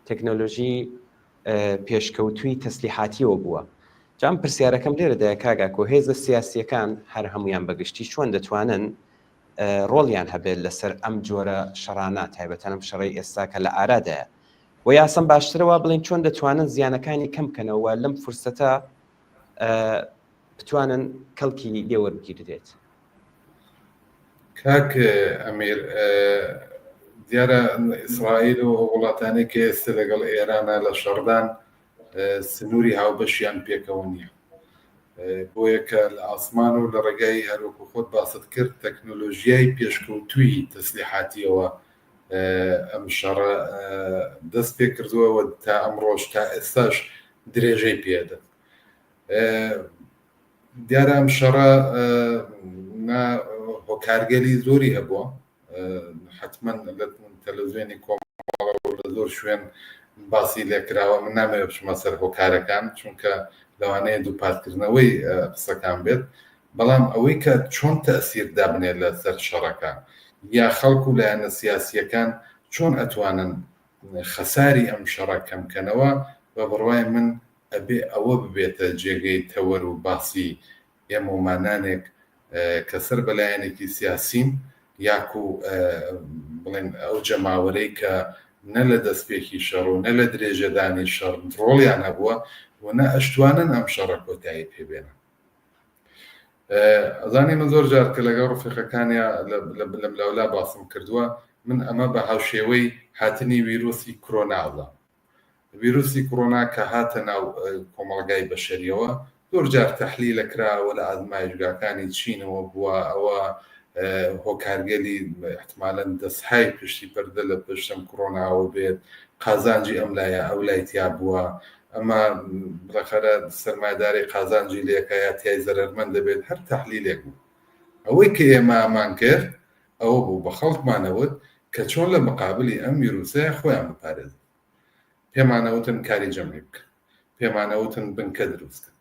تەکنۆلۆژی پێشکەوتووی تەسلیحاتیەوە بووە. جا من پرسیارەکەم لێرەدایە کاک ئاکۆ هێزە سیاسیەکان هەر هەموویان بەگشتی چۆن دەتوانن ڕۆڵیان هەبێت لەسەر ئەم جۆرە شەڕانە تایبەتەن ئەم شەڕەی ئێستا کە لە ئارادایە و یاسم باشترە وا بڵێن چۆن دەتوانن زیانەکانی کەم بکەنەوە لەم فرسەتە بتوانن کەڵکی لێ وەربگیردرێت. کاک ئەمیر دیارە ئیسرائیل و ئەو وڵاتانەی کە ئێستا لەگەڵ ئێرانە لە شەڕدان سنووری هاوبەشیان پێکەوە نییە بۆیە کە لە ئاسمان و لە ڕێگای هەروەکو خۆت باست کرد تەکنۆلۆژیای پێشکەوتووی تەسلیحاتیەوە ئەم شەڕە دەست پێ کردووە و تا ئەمڕۆژ تا ئێستاش درێژەی پێدەن دیارە ئەم شەڕە نا هۆکارگەلی زۆری هەبووە حتمما لە تەلەڤزیۆنی کۆمەڵە و لە زۆر شوێن باسی لێکراوە من نامەوێت بچمە سەر هۆکارەکان چونکە لەوانەیە دووپاتکردنەوەی قسەکان بێت بەڵام ئەوەی کە چۆن تەسیر دابنێت لە سەر شەڕەکە یا خەڵک و لایەنە سیاسیەکان چۆن ئەتوانن خەساری ئەم شەڕە کەمکەنەوە بە بڕوای من. ئەبێ ئەوە ببێتە جێگەی تەوەر و باسی ئێمەومانانێک کە سەر بە لایەنێکی سیاسین یاکو بڵێن ئەو جەماوەرەی کە نە لە دەستپێکی شەڕ و نە لە درێژەدانی شەڕ ڕۆڵیان هەبووە و نە ئەشتوانن ئەم شەڕە کۆتایی پێ بێنن. ئەزانی من زۆر جار کە لەگەڵ ڕفیقەکانیا لەم لاولا باسم کردووە من ئەمە بە هاوشێوەی هاتنی ویرۆسی کرۆنا ئەزانم. ڤیرۆسی کۆرۆنا کە هاتە ناو کۆمەڵگای بەشەریەوە زۆر جار تەحلیلە کرا ئەوە لە ئازمایشگاکانی چینەوە بووە ئەوە هۆکارگەلی احتمالەن دەستهای پشتی پەردە لە پشتم کۆرۆناوە بێت قازانجی ئەم لایە ئەو لای تیا بووە ئەمە بڵەخەرە سەرمایداری قازانجی لێکە یا تای زەرەرمەند دەبێت هەر تەحلیلێک بوو ئەوەی کە ئێمەمان کرد ئەوە بوو بە خەڵکمانەوت کە چۆن لە مقابلی ئەم ویروسەیە خۆیان بپارێزن. پێمانەوتن کاری جەمعی بکەن، پێمانەوتن بنکە دروست کەن،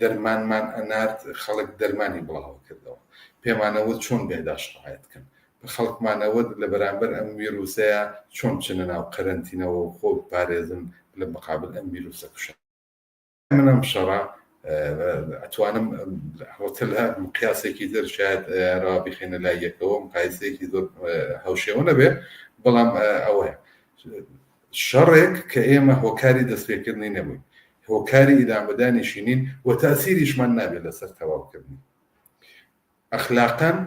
دەرمانمان ئەنارد خەڵک دەرمانی بڵاوە کردەوە، پێمانەوت چۆن بێهداشت ڕعایەت کەن، بە خەڵکمانەوت لە بەرامبەر ئەم ویروسەیە چۆن بچنە ناو قەرەنتینەوە و خۆ بپارێزن لە مقابل ئەم ویروسە کوشندە. من ئەم شەڕە ئەتوانم ڕەتە لە مقیاسێکی تر شاید ڕا بیخەینە لای یەکەوە مقایسەیەکی زۆر هاوشێوە نەبێ بەڵام ئەوەیە شەڕێک کە ئێمە هۆکاری دەستپێکردنی نەبووین هۆکاری ئیدامەدانیشی نین و تاسیریشمان نابێت لەسەر تەواوکردنی ئەخلاقەن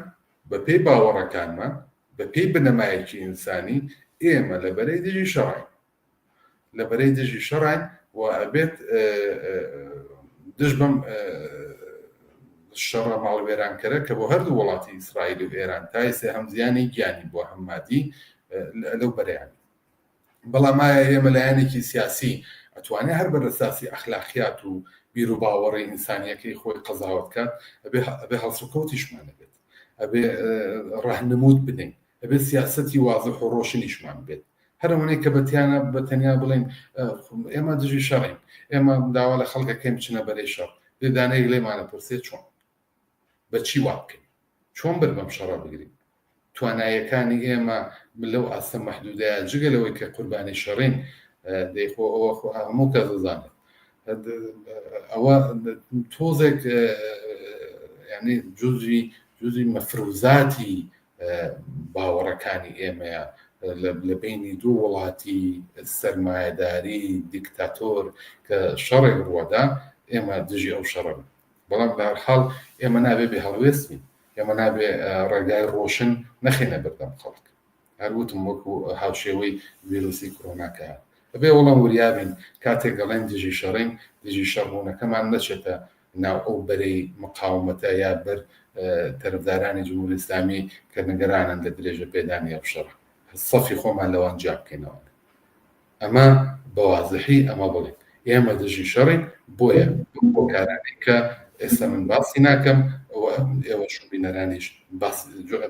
بەپێی باوەڕەکانمان بەپێی بنەمایەکی ئینسانی ئێمە لە بەرەی دژی شەڕین لە بەرەی دژی شەڕین و ئەبێت دژ بەم شەڕە ماڵوێرانکەرە کە بۆ هەردوو وڵاتی ئیسرائیل و ئێران تا ئێستا هەم زیانی گیانی بووە هەم مادی لەو بەرەیان بەڵام ئایا ئێمە لایەنێکی سیاسی ئەتوانێ هەر بەرەساسی ئەخلاقیات و بیر و باوەڕی ئینسانیەکەی خۆی قەزاوەت کات ئەبێ ئەبێ هەڵسوکەوتیشمان هەبێت ئەبێ ڕەهنموود بدەین ئەبێ سیاسەتی وازح و ڕۆشنیشمان بێت هەر ئەوەنەی کە بەتیانە بە تەنیا بڵێین ئێمە دژی شەڕین ئێمە داوا لە خەڵکەکەین بچنە بەرەی شەڕ دێ دانەیەک لێمانە پرسێ چۆن بە چی وا بکەین چۆن بەر بەم شەڕە بگرین تواناییەکانی ئێمە لەو ئاستە مەحدودەیە جگە لەوەی کە قوربانی شەڕین دەیخۆ ئەوە هەموو کەس دەزانێت ئەوە تۆزێک ینی جزوی جزوی مەفروزاتی باوەڕەکانی ئێمەیە لە بەینی دوو وڵاتی سەرمایەداری دیکتاتۆر کە شەڕێک ڕووەدا ئێمە دژی ئەو شەڕە بین بەڵام لە هەر حاڵ ئێمە نابێ بێ هەڵوێست بین ئێمە نابێ ڕێگای ڕۆشن نەخەینە بەردەم خەڵک هەر وتم وەکو هاوشێوەی ڤیرۆسی کۆرۆنا کە ئەبێ وەڵام وریا بین کاتێک گەڵێن دژی شەڕین دژی شەڕبوونەکەمان نەچێتە ناو ئەو بەرەی مقاومەتە یا بەر تەرەفدارانی جمهوری ئیسلامی کە نگەرانن لە درێژە پێدانی ئەو شەڕە سەفی خۆمان لەوان جیا بکەینەوە ئەمە بە وازحی ئەمە بڵێن ئێمە دژی شەڕین بۆیە هۆکارانەی کە ئێستا من باسی ناکەم ئێوە بینەرانیش باس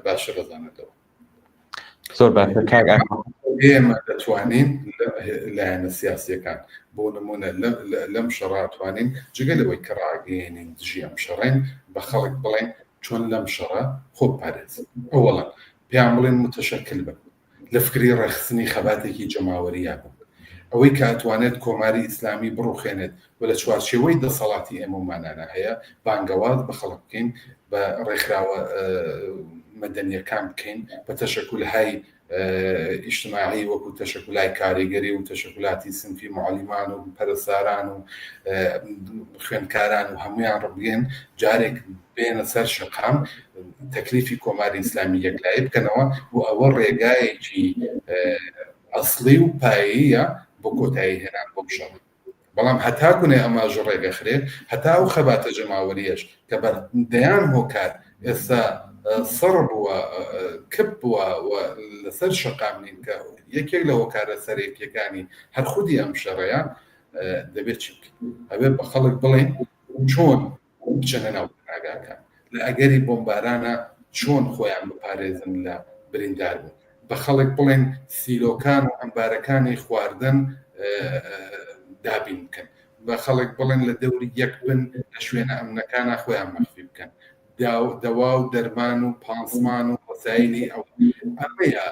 باشتر دەزانێتەوە زۆر باشە کاک ئێمە دەتوانین لایەنە سیاسیەکان بۆ نمونە لەم شەڕا توانین جگە لەوەی کە ڕاگەیەنین دژی ئەم شەڕین بە خەڵک بڵێن چۆن لەم شەڕە خۆ پارێز ئەوەڵەن پێیان بڵێن متەشەکل بن لە فکری ڕێکخستنی خەباتێکی جەماوەرییا بن ئەوەی کە ئەتوانێت کۆماری ئیسلامی بڕوخێنێت و لە چوارچێوەی دەسەڵاتی ئێمەومانانە هەیە بانگەواز بە خەڵک بکەین بە ڕێکخراوە مەدەنیەکان بکەین بە تەشەکولهای ئیجتماعی وەکو تەشەکولای کاریگەری و تەشەکولاتی سنفی معلیمان و پەرستاران و خوێندکاران و هەمویان ڕبگەن جارێک بێنە سەر شەقام تەکلیفی کۆماری ئیسلامی یەکلایی بکەنەوە و ئەوە ڕێگایەکی ئەسڵی و پایەییە بۆ کۆتایی هێنان بەو شەڕە. بەڵام هەتا گونێ ئەمە ژڕێگەخرێ، هەتا ئەو خەباتە جەماوەرییەش کە بە دەیان هۆکار ئێستا سڕ بووە، کپ بووە و لەسەر شەقام نین کە یەکێک لە هۆکارە سەرەکییەکانی هەر خودی ئەم شەڕەیە، دەبێت چی بکەین؟ ئەبێت بە خەڵک بڵێین چۆن بچنە ناو پەناگاکان، لە ئەگەری بۆمبارانا چۆن خۆیان بپارێزن لە بریندار بوون، بە خەڵک بڵێن سیلۆکان و عەمبارەکانی خواردن دابین بکەن، بە خەڵک بڵێن لە دەوری یەک بن لە شوێنە ئەمنەکانا خۆیان مەخفی بکەن، دەوا و دەرمان و پانسمان و وەسایلی ئەو ئەمەیە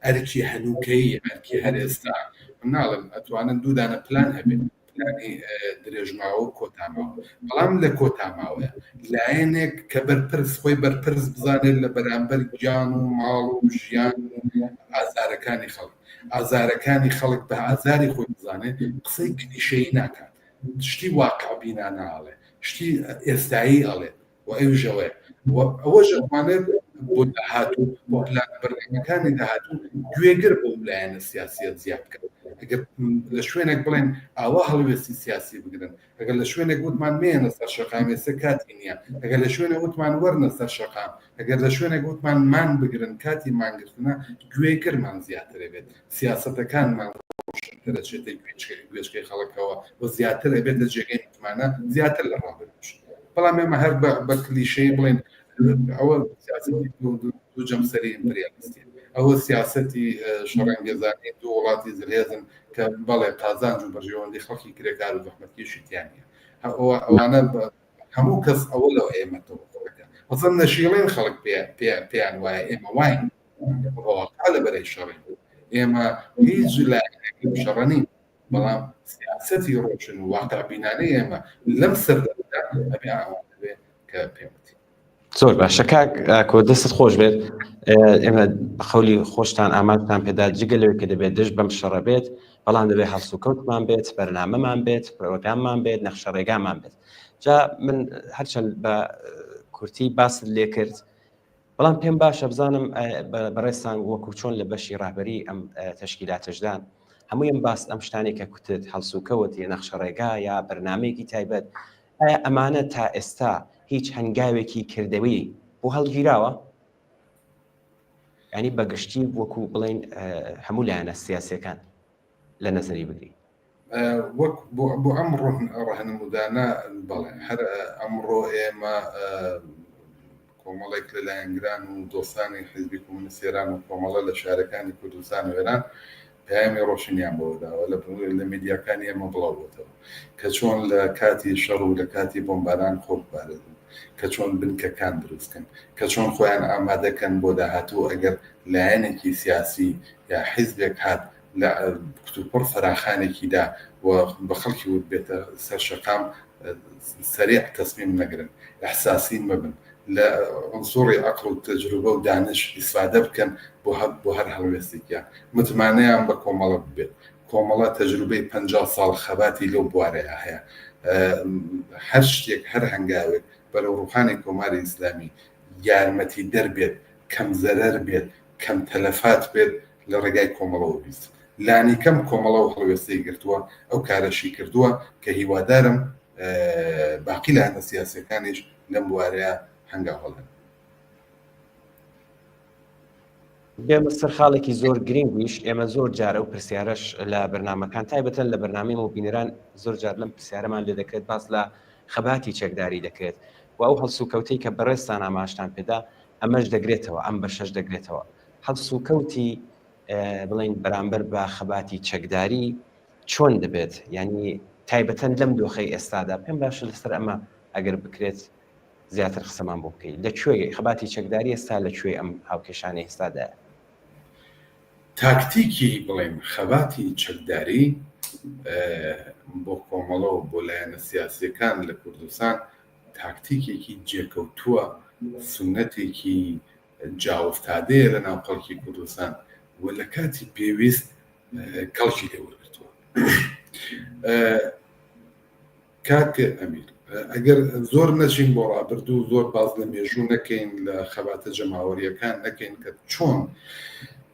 ئەرکی هەنووکەیی ئەرکی هەر ئێستا من ناڵێم ئەتوانن دوو دانە پلان هەبێت. پلانی درێژماوە و کۆتاماوە بەڵام لە کۆتاماوەیە لایەنێک کە بەرپرس خۆی بەرپرس بزانێت لە بەرامبەر گیان و ماڵ و ژیان و ئازارەکانی خەڵک ئازارەکانی خەڵک بە ئازاری خۆی بزانێت قسەی کلیشەیی ناکات شتی واقع بینانە ئەڵێ شتی ئێستایی ئەڵێ و ئەویش ئەوەیە و ئەوەش ئەتوانێت بۆ داهاتوو بۆ پلان بەرنامەکانی داهاتوو گوێگر بۆ لایەنە سیاسیە زیاد بکات ئەگەر لە شوێنێک بڵێن ئاوا هەڵوێستی سیاسی بگرن ئەگەر لە شوێنێک وتمان مێنە سەر شەقام ئێستا کاتی نییە ئەگەر لە شوێنێک وتمان وەرنە سەر شەقام ئەگەر لە شوێنێک وتمان مان بگرن کاتی مانگرتنە گوێگرمان زیاتر بێت سیاسەتەکانمان ڕۆشنتر ئەچێتە گوێچکەی خەڵکەوە و زیاتر ئەبێتە جێگەی متمانە زیاتر لە ڕابردووش بەڵام ئێمە هەر بە کلیشەی بڵێن ئەوە سیاسەتی دوو جەمسەری ئیمپریالیستی ئەوە سیاسەتی شەڕەنگێزانی دوو وڵاتی زلهێزن کە بەڵێ قازانج و بەرژەوەندی خەڵکی کرێکار و زەحمەتکێشی تیا نییە ئەوانە هەموو کەس ئەوە لەو ئێمە تەوەقع ئەسڵەن نەشیڵێن خەڵک پێیان وایە ئێمە واین واقع لە بەرەی شەڕین ئێمە هیچ لایەنێک لەم شەڕە نین بەڵام سیاسەتی ڕۆشن و واقعبینانەی ئێمە لەم سەردەمەدا ئەبێ ئاواتە بێ کە پێم وتی. زۆر باشە کاک ئاکۆ دەستت خۆش بێت ئێمە بە قەولی خۆشتان ئاماژتان پێدا جگە لەوەی کە دەبێت دژ بەم شەڕە بێت بەڵام دەبێت هەڵسوکەوتمان بێت بەرنامەمان بێت پرۆگراممان بێت نەخشە ڕێگامان بێت جا من هەرچەند بە کورتی باست لێ کرد بەڵام پێم باشە بزانم بەڕێزتان وەکو چۆن لە بەشی ڕابەری ئەم تەشکیلاتەشدان هەموویم باس ئەم شتانێک کە کوتت هەڵسوکەوت یا نەخشە ڕێگا یا بەرنمەیەکی تایبەت ئایا ئەمانە تا ئێستا هیچ هەنگاوێکی کردەوی بۆ هەڵگیراوە ینی بەگشتی وەکو بڵین هەموو لایەنە سیاسەکان لە نەزەری بگری وەک بۆ ئەم ڕەهنمودانە بەڵێ هەر ئەمڕۆ ئێمە کۆمەڵێک لە لایەنگران و دۆستانی حیزبی کۆمۆنیستی ئێران و کۆمەڵە لە شارەکانی کوردستان و ئێران پەیامی ڕۆشنیان بەوە داوە لە میدیاکانی ئێمە بڵاو بۆتەوە کە چۆن لە کاتی شەڕ و لە کاتی بۆمباران خۆ بپارێزن کە چۆن بنکەکان دروستکەن کە چۆن خۆیان ئامادەکەن بۆ داهاتوو ئەگەر لایەنێکی سیاسی یا حیزبێک هات لە کتوپڕ فەراخانێکی دا و بە خەڵکی وت بێتە سەر شەقام سەریع تەسمیم نەگرن، ئیحساسی مەبن، لە عونسوڕی عەقڵ و تەجروبە و دانش ئیسفادە بکەن بۆ بۆ هەر هەڵوێستێکیان، متمانەیان بە کۆمەڵە ببێت، کۆمەڵە تەجروبەی 50 ساڵ خەباتی لەو بوارەیا هەیە، هەر شتێک هەر هەنگاوێک بەرەو ڕووخانی کۆماری ئیسلامی یارمەتیدەر بێت، کەم زەرەر بێت، کەم تەلەفات بێت لە ڕێگای کۆمەڵەوە بیت. لانیکەم کۆمەڵە ئەو هەڵوێستەی گرتووە، ئەو کارەشی کردووە کە هیوادارم باقی لایەنە سیاسییەکانیش لەم بوارەیا هەنگاو هەڵنێن. بێمە سەر خاڵێکی زۆر گرنگیش، ئێمە زۆر جار ئەو پرسیارەش لە بەرنامەکان تایبەتەن لە بەرنامەی مۆبینەران زۆر جار لەم پرسیارەمان لێ دەکرێت باس لە خەباتی چەکداری دەکرێت و ئەو هەڵسوکەوتەی کە بەڕێزتان ئاماژتان پێدا ئەمەش دەگرێتەوە ئەم بەشەش دەگرێتەوە هەڵسوکەوتی بڵێین بەرامبەر بە خەباتی چەکداری چۆن دەبێت یعنی تایبەتەن لەم دۆخەی ئێستادا پێم باشە لەسەر ئەمە ئەگەر بکرێت زیاتر قسەمان بۆ بکەیت لە کوێ خەباتی چەکداری ئێستا لە کوێ ئەم هاوکێشانەی ئێستادایە؟ تاکتیکی بڵێن خەباتی چەکداری بۆ کۆمەڵە و بۆ لایەنە سیاسیەکان لە کوردستان تاکتیکێکی جێکەوتووە، سوننەتێکی جاوفتادەیە لە ناو خەڵکی کوردستان و لە کاتی پێویست کەڵکی لێ وەرگرتووە. کاک ئەمیر ئەگەر زۆر نەچین بۆ ڕابردوو زۆر باز لە مێژوو نەکەین لە خەباتە جەماوەریەکان نەکەین کە چۆن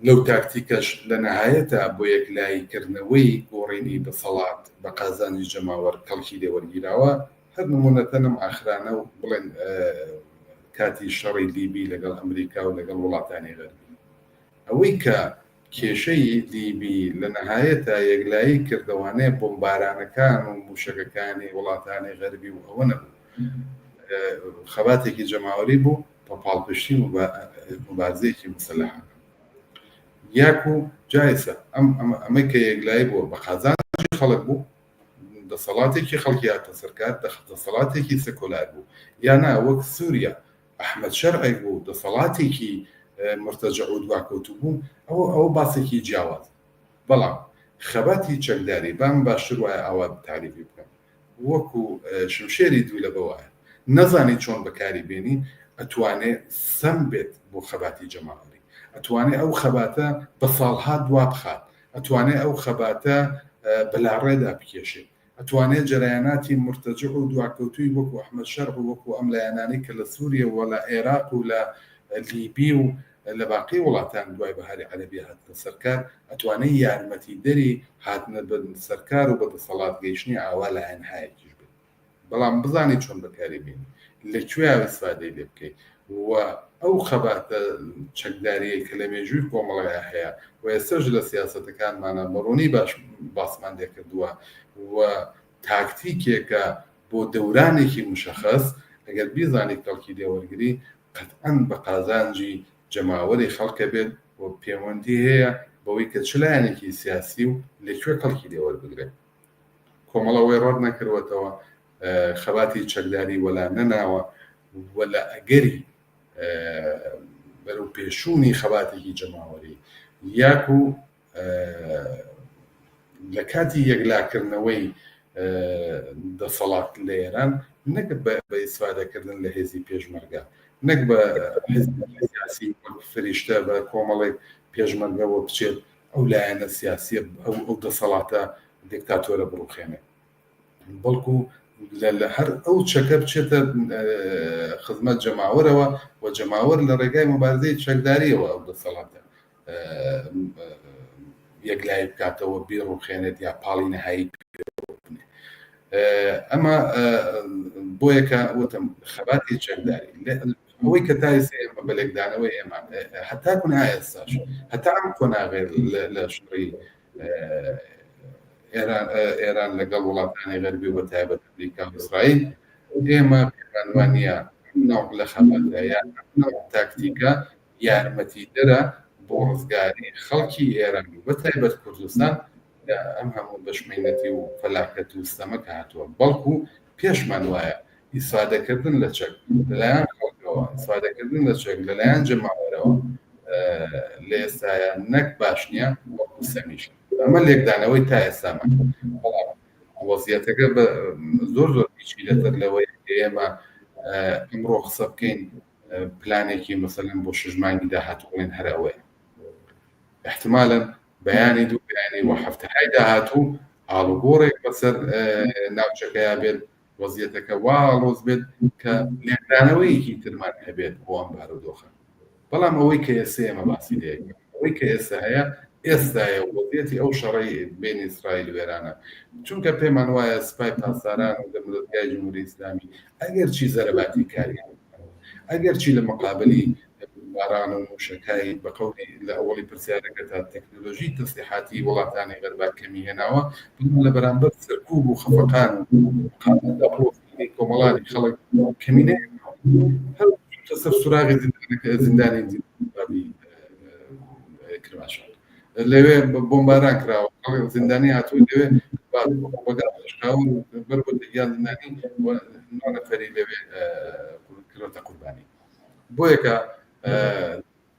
لەو تاکتیکەش لە نەهایەتا بۆ یەکلایی کردنەوەی گۆڕینی دەسەڵات بە قازانجی جەماوەر کەڵکی لێ وەرگیراوە هەر نموونەتەن ئەم ئاخرانە و بڵێن کاتی شەڕی لیبی لەگەڵ ئەمریکا و لەگەڵ وڵاتانی غەربی ئەوەی کە کێشەی لیبی لە نەهایەتا یەکلایی کردەوانەیە بۆمبارانەکان و موشەکەکانی وڵاتانی غەربی و ئەوە نەبوو خەباتێکی جەماوەری بوو بە پاڵپشتی مبارزەیەکی مسەلەحانە یاکو جایسە ئەم ئەمە کە یەکلایی بووە بە قازانجی خەڵک بوو دەسەڵاتێکی خەڵکی هاتە سەر کار، دەسەڵاتێکی سکۆلار بوو، یا نا وەک سوریا ئەحمەد شەرعێک بوو دەسەڵاتێکی مرتەجع و دواکەوتوو بوو، ئەوە ئەوە باسێکی جیاوازە. بەڵام. خەباتی چەکداری، با من باشتر وایە ئاوا تاریفی بکەم، وەکو شمشێری دوولەبە وایە، نەزانی چۆن بەکاری بێنی ئەتوانێ سەم بێت بۆ خەباتی جەماوەری، ئەتوانێ ئەو خەباتە بە ساڵها دوابخات، ئەتوانێ ئەو خەباتە بەلاڕێدا بکێشێت، ئەتوانێ جەرەیاناتی مورتەجع و دواکەوتووی وەکو ئەحمەد شەرع و وەکو ئەم لایەنانەی کە لە سوریە و لە عێراق و لە لیبی و لە باقی وڵاتان دوای بەهاری عەرەبی هاتنە سەرکار ئەتوانێ یارمەتیدەری هاتنە سەرکار و بە دەسەڵات گەیشتنی ئاوا لایەنهایەکیش بێت. بەڵام بزانی چۆن بەکاری بێنی، لە کوێیا ئیسفادەی لێ بکەی و ئەو خەباتە چەکدارییەی کە لە مێژووی کۆمەڵگا هەیە و ئێستەش لە سیاسەتەکانمانا بە ڕوونی باش باسمان لێ کردووە و تاکتیکێکە بۆ دەورانێکی مشەخەس، ئەگەر بیزانی کەڵکی لێ وەرگری قەتعەن بە قازانجی جەماوەری خەڵکە بێت و پێوەندی هەیە بەوەی کە چ لایەنێکی سیاسی و لە کوێ کەڵکی لێ وەربگرێت. کۆمەڵە ئەوەی ڕەت نەکردوەتەوە، خەباتی چەکداری وەلا نەناوە و لە ئەگەری بەرەو پێشوونی خەباتێکی جەماوەری یاکو لە کاتی یەکلاکردنەوەی دەسەڵات لە ئێران نەک بە ئیسفادەکردن لە هێزی پێشمەرگە نەک بە سیاسی فریشتە بە کۆمەڵێک پێشمەرگەوە بچێت ئەو لایەنە سیاسیە ئەو ئەو دەسەڵاتە دیکتاتۆرە بڕوخێنێ بەڵکو لە هەر ئەو چەکە بچێتە خزمەت جەماوەرەوە و جەماوەر لە ڕێگای مبارزەی چەکداریەوە ئەو دەسەڵاتە یەکلایی بکاتەوە بیڕوخێنێت یا پاڵی نەهایی ئەمە بۆیەکە وتم خەباتی چەکداری ئەوەی کە تا ئێستا ئێمە بە لێکدانەوەی ئێمە هەتا کون ئێستاش هەتا ئەم قۆناغێ لە شەڕی ئێران ئێران لەگەڵ وڵاتانی غەربی و بە تایبەت ئەمریکا و ئیسرائیل ئێمە پێمان وانییە نەوع لە خەباتە یان نەوع تاکتیکە یارمەتیدەرە بۆ ڕزگاری خەڵکی ئێران و بە تایبەت کوردستان لە ئەم هەموو بەشمەینەتی و فەلاکەت و ستەمە کە هاتووە بەڵکو پێشمان وایە ئیسفادەکردن لە چەک لەلایەن خەڵکەوە ئیسفادەکردن لە چەک لەلایەن جەماوەرەوە لە ئێستایا نەک باش نییە بەڵکو سەمیش ئەمە لێکدانەوەی تا ئێستامان بەڵام وەزیەتەکە بە زۆر زۆر پیچیدەتر لەوەی کە ئێمە ئەمڕۆ قسە بکەین پلانێکی مەسەلەن بۆ شش مانگی داهاتوو بڵێن هەر ئەوەیە احتمالا بەیانی دوو بەیانی و هەفتەهای داهاتوو ئاڵوگۆڕێک بەسەر ناوچەکەیا بێت وەزیەتەکە وا ئاڵۆز بێت کە لێکدانەوەیەکی ترمان هەبێت بۆ ئەم بارودۆخە بەڵام ئەوەی کە ئێستا ئێمە باسی لێ ئەوەی کە ئێستا هەیە ئێستایە وەزیەتی ئەو شەڕەی بین ئیسرائیل و ئێرانە چونکە پێمان وایە سپای پاسداران و دەمودەزگای جمهوری ئیسلامی ئەگەر چی زەرەباتی کاری ئەگەر چی لە مقابلی باران و موشەکای بە قەولی لە ئەوەڵی پرسیارەکە تا تەکنۆلۆژی تەسلیحاتی وڵاتانی غەربا کەمی هێناوە بەڵام لە بەرامبەر سەرکوب و خەفەقان و داپڵۆسینی کۆمەڵانی خەڵک کەمی نەهێناوە هەر سەر سوراغی زیندانەکە زیندانی کرماشان لەوێ بۆمباران کراوە زیندانی هاتوو لەوێ بەگاشکاوە بەر بۆ گیان زیندانی نەفەری لەوێ کرۆتە قوربانی بۆیەکە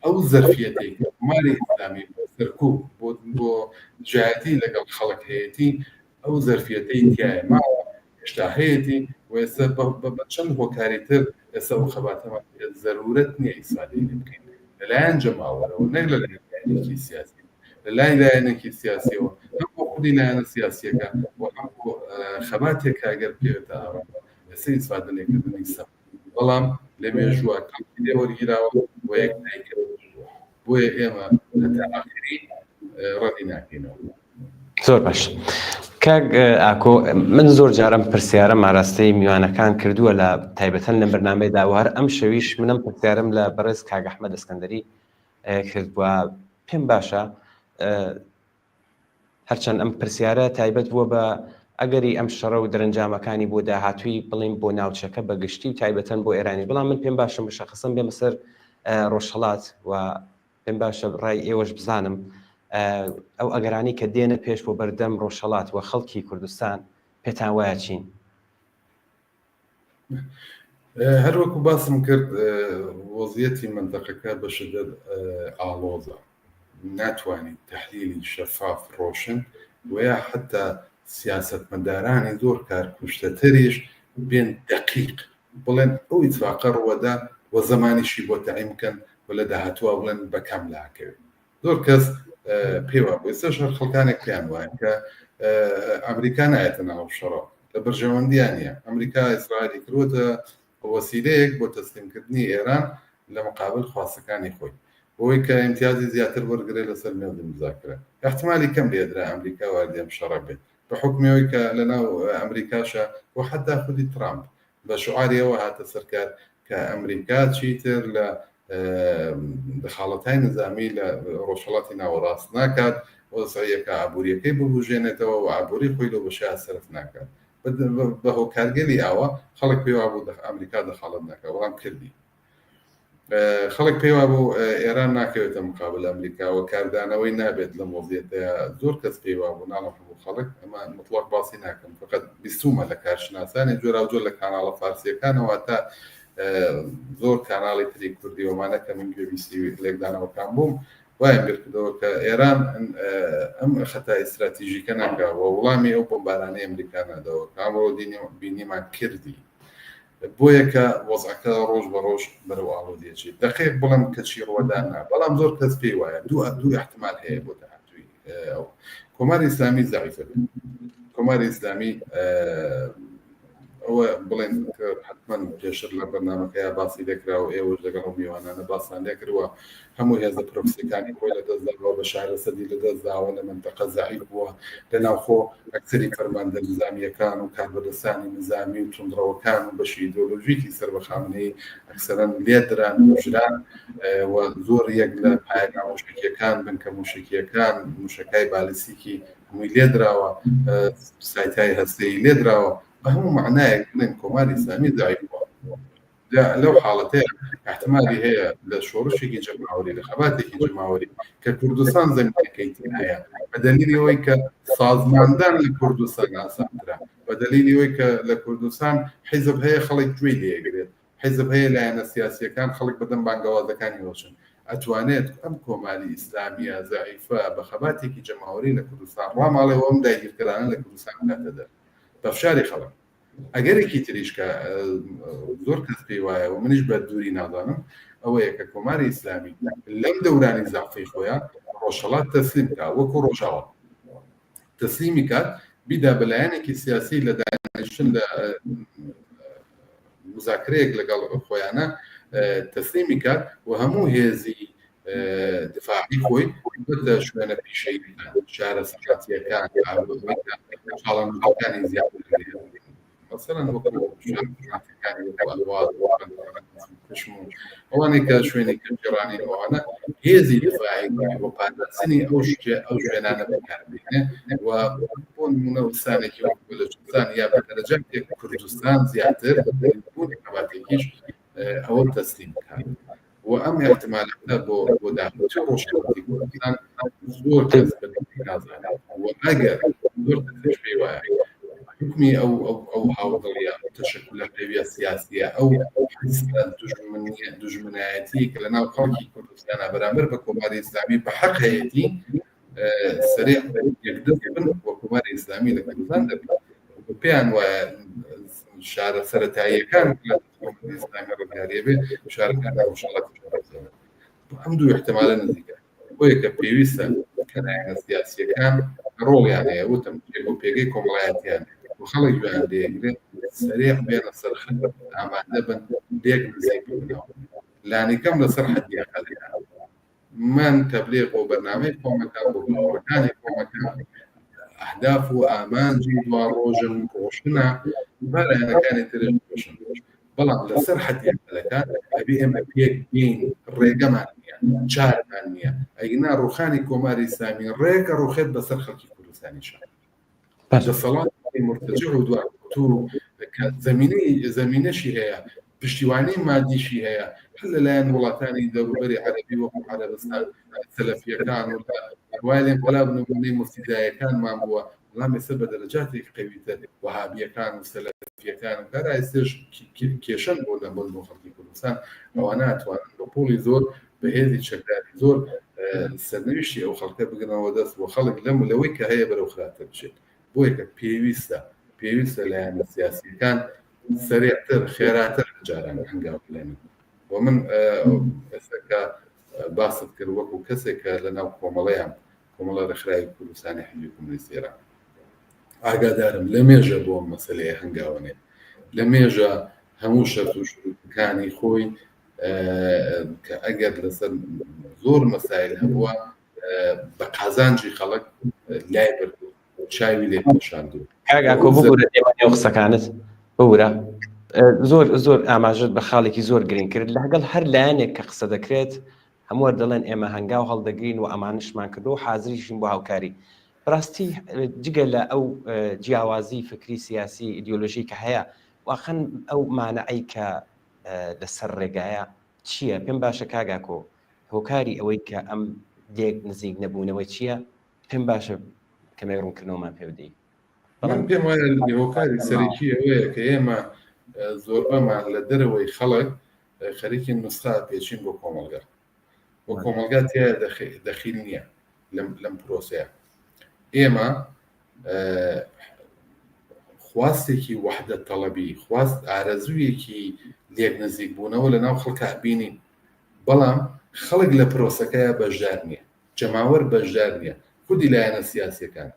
ئەو زەرفیەتەی کە کۆماری ئیسلامی بۆ سەرکوب بۆ بۆ دژایەتی لەگەڵ خەڵک هەیەتی ئەو زەرفیەتەی تیایە ماوە هێشتا هەیەتی و ئێستا بە چەند هۆکاری تر ئێستا ئەو خەباتەمان زەرورەت نییە ئیسفادەی لێ بکەین لەلایەن جەماوەرەوە نەک لەلایەن لایەنێکی سیاسی لەلای لایەنێکی سیاسیەوە هەم بۆ خودی لایەنە سیاسیەکە و هەم بۆ خەباتێک کە ئەگەر بکەوێتە ئاراوە ئێستا ئیسفادە لێکردنی سەخت بەڵام لە مێژووە کەڵکی لێ وەرگیراوە و یەکلایی کراوە بۆیە ئێمە هەتا ئاخری ڕەدی ناکەینەوە. زۆر باش کاک ئاکۆ من زۆر جارم پرسیارم ئاراستەی میوانەکان کردووە لە تایبەتەن لەم بەرنامەیدا و هەر ئەم شەویش منم پرسیارم لە بەڕێز کاک ئەحمەد ئەسکەندەری کرد و پێم باشە هەرچەند ئەم پرسیارە تایبەت بووە بە ئەگەری ئەم شەڕە و دەرەنجامەکانی بۆ داهاتووی بڵێین بۆ ناوچەکە بە گشتی و تایبەتەن بۆ ئێرانیش، بەڵام من پێم باشە مشەخەسەن بێمە سەر ڕۆژهەڵات و پێم باشە ڕای ئێوەش بزانم ئەو ئەگەرانەی کە دێنە پێش بۆ بەردەم ڕۆژهەڵات و خەڵکی کوردستان پێتان وایە چین؟ هەر وەکو باسم کرد وەزیەتی مەنتەقەکە بە شدەت ئاڵۆزە ناتوانیت تەحلیلی شەفاف ڕۆشن و یا حەتا سیاسەتمەدارانی زۆر کارکوشتەتریش بێن دەقیق بڵێن ئەو ئیتفاقە ڕووەدا و زەمانیشی بۆ تەعین بکەن و لە داهاتووە بڵێن بە کام لا ئەکەوێ. زۆر کەس پێی وابوو، ئێستاش هەر خەڵکانێک پێیان وایە کە ئەمریکا نایەتە ناو شەڕەوە، لە بەرژەوەندیان نییە. ئەمریکا ئیسرائیلی کردووەتە وەسیلەیەک بۆ تەسلیمکردنی ئێران لە مقابل خواستەکانی خۆی، بۆوەی کە ئیمتیازی زیاتر وەرگرێت لەسەر مێزی مزاکرە. ئیحتمالی کەم لێدرا ئەمریکا واردی ئەم شەڕە بێت، بە حوکمی ئەوەی کە لەناو ئەمریکاشا و حەتا خودی ترامپ بە شوعاری ئەوە هاتە سەر کار کە ئەمریکا چیتر لە دەخاڵەتای نزامی لە ڕۆژهەڵاتی ناوەڕاست ناکات و سەعیەکە ئابووریەکەی ببوژێنێتەوە و ئابووری خۆی لەو بەشە سەرف ناکات. بە هۆکارگەلی ئاوا خەڵک پێی وابوو ئەمریکا دەخاڵەت ناکات، بەڵام کردی. خەڵک پێی وابوو ئێران ناکەوێتە مقابل ئەمریکا و کاردانەوەی نابێت لەم وەزیەتەیە. زۆر کەس پێی وابوو، ناڵم هەموو خەڵک، ئەمە مطلق باسی ناکەم، فقط بیستومە لە کارشناسانی جۆراوجۆر لە کاناڵە فارسیەکانەوە تا زۆر کاناڵی تری کوردی ومانە کە من گوێبیستی لێکدانەوەکان بووم، وایم بیرکردەوە کە ئێران ئەم خەتا ئیستراتیژیکە ناکا و وڵامی ئەو بۆمبارانەی ئەمریکا نادەوە کە ئەمڕۆ بینیمان کردی. بۆیە کە وەزعەکە ڕۆژ بە ڕۆژ بەرەو ئاڵۆزی ئەچێت. دەقیق بڵێم کە چی ڕووەدا نا، بەڵام زۆر کەس پێی وایە دوو ئیحتمال هەیە بۆ داهاتووی ئەو. کۆماری ئیسلامی زەعیفە بێت. کۆماری ئیسلامی ئەوە بڵێن کە حتمما پێشتر لە بەرنامەکەیا باسی لێکرا و ئێوەش لەگەڵ ئەو میوانانە باسان لێکردووە، هەموو هێزە پرۆکسیەکانی خۆی لەدەست داوە، بە شارەسەدی لەدەست داوە، لە مەنتەقە زەعیف بووە، لە ناوخۆ ئەکسەری فەرماندە نزامییەکان و کاربەدەستانی نزامی و توندڕەوەکان و بەشی ئیدۆلۆژیکی سەر بە خامنەیی ئەکسەرەن لێدران، کوژران و زۆر یەک لە پایەگا موشەکییەکان، بنکە موشەکییەکان، موشەکای بالیستیکی هەمووی لێدراوە، سایتای هەستەیی لێدراوە. بە هەموو مەعنایەک بڵێن کۆماری ئیسلامی زەعیف بووە. جا لەو حاڵەتەیە ئیحتمالی هەیە لە شۆڕشێکی جەماوەری، لە خەباتێکی جەماوەری کە کوردستان زەمینەکەی تێدایە، بە دەلیلی ئەوەی کە سازماندان لە کوردستان ئاسانترە، بە دەلیلی ئەوەی کە لە کوردستان حیزب هەیە خەڵک گوێی لێگرێت، حیزب هەیە لایەنە سیاسییەکان خەڵک بەدەم بانگەوازەکانی وەچن، ئەتوانێت ئەم کۆماری ئیسلامییە زەعیفە بە خەباتێکی جەماوەری لە کوردستان ڕاماڵێ و ئەم داگیرکەرانە لە کوردستان بکاتە دەر بە فشاری خەڵک. ئەگەرێکی تریش کە زۆر کەس پێی وایە و منیش بە دووری نازانم ئەوەیە کە کۆماری ئیسلامی لەم دەورانی زەعفەی خۆیان ڕۆژهەڵات تەسلیم کا، وەکو ڕۆژاوا تەسلیمی کات، بیدا بە لایەنێکی سیاسی لە دانیشتن لە مزاکرەیەک لەگەڵ خۆیانە تەسلیمی کات و هەموو هێزی دفاعی خۆی ببێتە شوێنە پیشەییەکان، شارە سەنعەتییەکان، چاڵە نەوتەکانی زیاتر لێ مەسەلەن وەکو شارە سەنعەتییەکانی وەکو ئەهواز و قشم و ئەوانەی کە شوێنی کەشتیڕانی ئەوانە هێزی دفاعی خۆی بۆ پاراستنی ئەو ئەو شوێنانە بەکاربهێنێ و بۆ نموونە ئوستانێکی وەکو بەلوچستان یا بە دەرەجاتێک کوردستان زیاتر بوونی خەباتێکیش ئەوە تەسلیم بکات. و ئەم ئیحتمالاتە بۆ بۆ داهاتووی ڕۆژهەڵاتی کوردستان زۆر کەس بە دووری نازانێت و ئەگەر زۆر کەسیش پێی وایە حکمی ئەو ئەو ئەو هاودڵیە ئەو تەشەکولە قەویە سیاسیە ئەو حیزبە دوژمنیە دوژمنایەتی کە لە ناو خەڵکی کوردستانە بەرامبەر بە کۆماری ئیسلامی بە حەق هەیەتی سەریع یەکدەست بن و کۆماری ئیسلامی لە کوردستان دەبێت پێیان وایە شارە سەرەتاییەکان کۆماری ئیسلامی ڕزگاریە بێ شارەکان لە ڕۆژهەڵاتی ڕزگار ئەم دوو احتمالە نزیکە بۆیە کە پێویستە کە لایەنە سیاسیەکان ڕۆڵیان هەیە وتم پێگە و پێگەی کۆمەڵایەتیان و خەڵک گوێیان لێگرێت سەریع بێنە سەر خەت ئامادە بن لێک نزیک ببنەوە لانیکەم لەسەر حەدی ئەقەلیان من تەبلیغ بۆ بەرنامەی خۆمەکەم بۆ باوەڕەکانی خۆمەکەم ئەهداف و ئامانجی دوا ڕۆژم ڕۆشنە با لایەنەکانی ترش ڕۆشن بەڵام لەسەر حەدی ئەقەلەکان ئەبێ ئێمە پێک بێین ڕێگەمان نییە چارمان نییە ئەگینا ڕوخانی کۆماری ئیسلامی ڕێکە ڕوخێت بەسەر خەڵکی کوردستانیشە دەسەڵاتی مرتجع و دواکەوتوو کە زەمینەی زەمینەشی هەیە پشتیوانی مادیشی هەیە هەر لەلایەن وڵاتانی دەوروبەری عەرەبی وەکو عەرەبستان سەلەفیەکان و وای لێنقلاب نمونەی مفتیدایەکانمان بووە بەڵام ئێستا بە دەرەجاتێک قەویتر وەهابیەکان و سەلەفیەکان و کارا ئێستاش کێشەن بۆ لە بۆ خەڵکی کوردستان ئەوانە ئەتوانن بە پوڵی زۆر. بە هێزی چەکداری زۆر سەرنویشتی ئەو خەڵکە بگرنەوە دەست و خەڵک لەم لەوەی کە هەیە بەرەو خراپتر بچێت. بۆیە کە پێویستە پێویستە لایەنە سیاسیەکان سەرێتر خێراتر لە جاران هەنگاو بنێن. و من ئێستا کە باست کرد وەکو کەسێک کە لە ناو کۆمەڵەیان کۆمەڵە ڕێکخراوی کوردستانی حزبی کۆمۆنیستی ئێران ئاگادارم لە مێژە بۆ ئەم مەسەلەیە هەنگاوەنێ لە مێژە هەموو شەرت و شروتەکانی خۆی کە ئەگەر لەسەر زۆر مەسایل هەبووە بە قازانجی خەڵک لای برد چاوی لێ پێشاندوو کاک ئاکۆ ببورە ئێمە نێو قسەکانت ببورە زۆر زۆر ئاماژت بە خاڵێکی زۆر گرنگ کرد لەگەڵ هەر لایەنێک کە قسە دەکرێت هەموو دەڵێن ئێمە هەنگاو هەڵدەگرین و ئەمانشمان کردو و حازریشین بۆ هاوکاری بەڕاستی جگە لە ئەو جیاوازی فکری سیاسی ئیدیۆلۆژی کە هەیە واقعا ئەو مانعەی کە لەسەر ڕێگایە چییە؟ پێم باشە کاک ئاکۆ هۆکاری ئەوەی کە ئەم لێک نزیک نەبوونەوە چییە؟ پێم باشە کەمێک ڕوونکردنەوەمان پێ بدەی. من پێم وایە هۆکاری سەرەکی ئەوەیە کە ئێمە زۆربەمان لە دەرەوەی خەڵک خەریکی نوسخە پێچین بۆ کۆمەڵگا و کۆمەڵگا تیا دەخیل نییە لەم پرۆسەیە ئێمە خواستێکی وەحدەت تەڵەبی خواست ئارەزوویەکی لێک نزیک بوونەوە لە ناو خەڵکا بینین بەڵام خەڵک لە پرۆسەکەیا بەشدار نییە جەماوەر بەشدار نییە خودی لایەنە سیاسیەکان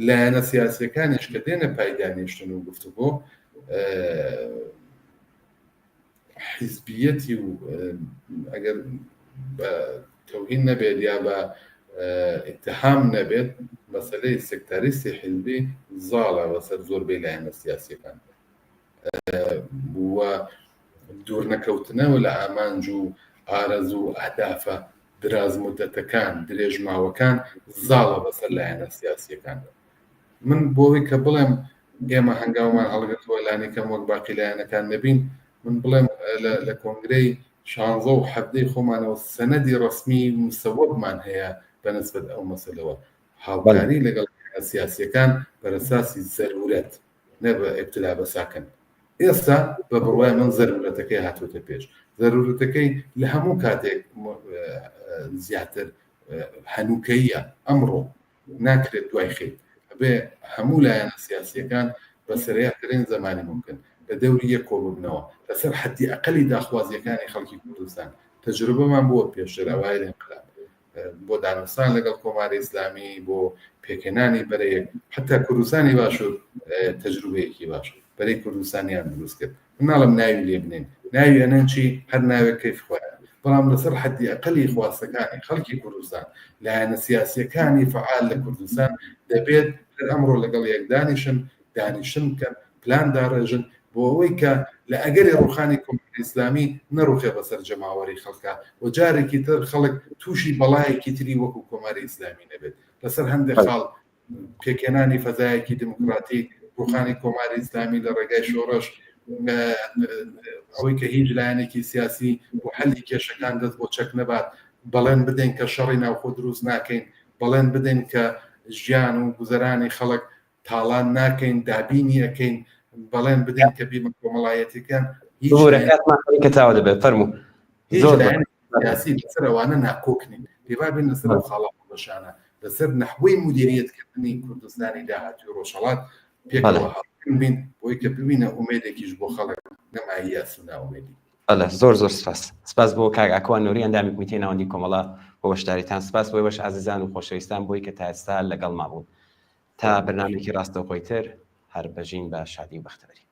لایەنە سیاسیەکانیش کە دێنە پای دانیشتن و گفتوگۆ حیزبیەتی و ئەگەر بە تەوهین نەبێت یا بە ئیتهام نەبێت مەسەلەی سێکتاریستی حیزبی زاڵە بەسەر زۆربەی لایەنە سیاسیەکان و دوورنەکەوتنەوە لە ئامانج و ئارەزوو و ئەهدافە درازمودەتەکان درێژماوەکان زاڵە بەسەر لایەنە سیاسیەکان من بۆ ئەوەی کە بڵێم ئێمە هەنگاومان هەڵگرتووە لانیکەم وەک باقی لایەنەکان نەبین، من بڵێم لە کۆنگرەی شانزە و حەڤدەی خۆمانەوە سەنەدی ڕەسمی مسەوەبمان هەیە بە نسبەت ئەو مەسەلەوە، هاوکاری لەگەڵ لایەنە سیاسییەکان بەرەساسی زەرورەت نە بە ئیبتلا بە ساکن. ئێستا بە بڕوای من زەرورەتەکەی هاتووەتە پێش، زەرورەتەکەی لە هەموو کاتێک زیاتر هەنووکەییە، ئەمڕۆ ناکرێت دوای خەیت ئەبێ هەموو لایەنە سیاسیەکان بە سەرێعترین زەمانی مومکن لە دەوری یەک کۆببنەوە لەسەر حەدی ئەقەلی داخوازیەکانی خەڵکی کوردستان تەجروبەمان بووە پێشتر ئەوایل ئینقلاب بۆ دانوستان لەگەڵ کۆماری ئیسلامی بۆ پێکهێنانی بەرەیەک حتا کوردستانی باشوور تەجروبەیەکی باش بەرەی کوردستانیان دروست کرد من ناڵێم ناوی لێ بنێن ناوی ئەنێن چی هەر ناوێک کەیف خۆیان بەڵام لەسەر حەدی ئەقەلی خواستەکانی خەڵکی کوردستان لایەنە سیاسیەکانی فعال لە کوردستان دەبێت هەر ئەمڕۆ لەگەڵ یەک دانیشن دانیشتن بکەن پلان داڕێژن بۆ ئەوەی کە لە ئەگەری ڕوخانی کۆماری ئیسلامی نەڕوخێ بەسەر جەماوەری خەڵکا و جارێکی تر خەڵک تووشی بەڵایەکی تری وەکو کۆماری ئیسلامی نەبێت لەسەر هەندێک خاڵ پێکهێنانی فەزایەکی دیموکراتیک، ڕوخانی کۆماری ئیسلامی لە ڕێگای شۆڕش، ئەوەی کە هیچ لایەنێکی سیاسی بۆ حەلی کێشەکان دەست بۆ چەک نەبات، بەڵێن بدەین کە شەڕی ناوخۆ دروست ناکەین، بەڵێن بدەین کە ژیان و گوزەرانی خەڵک تاڵان ناکەین، دابینی ئەکەین، بەڵێن بدەین کە بیمە کۆمەڵایەتیەکان هیچ ببورە کاتمان خەریکە تەواو دەبێت، فەرموو. هیچ لایەنێکی سیاسی لەسەر ئەوانە ناکۆک نین، پێی بین لەسەر ئەو خاڵە هاوبەشانە، لەسەر نەحوەی مودیریەتکردنی کوردستانی داهاتووی ڕۆژهەڵات پێکەوە هاوکار بین بۆی کە ببینە ئومێدێکیش بۆ خەڵک نەمایە یاس و نائومێدی. بەڵێ زۆر زۆر سپاس. سپاس بۆ کاک ئاکوان نوری ئەندامی کۆمیتەی ناوەندی کۆمەڵە بۆ بەشداریتان. سپاس بۆ ئێوەش ئازیزان و خۆشەویستان بۆی کە تا ئێستا لەگەڵما بوون. تا بەرنامەیەکی ڕاستەوخۆی تر هەر بژین بە شادی و بەختەوەری.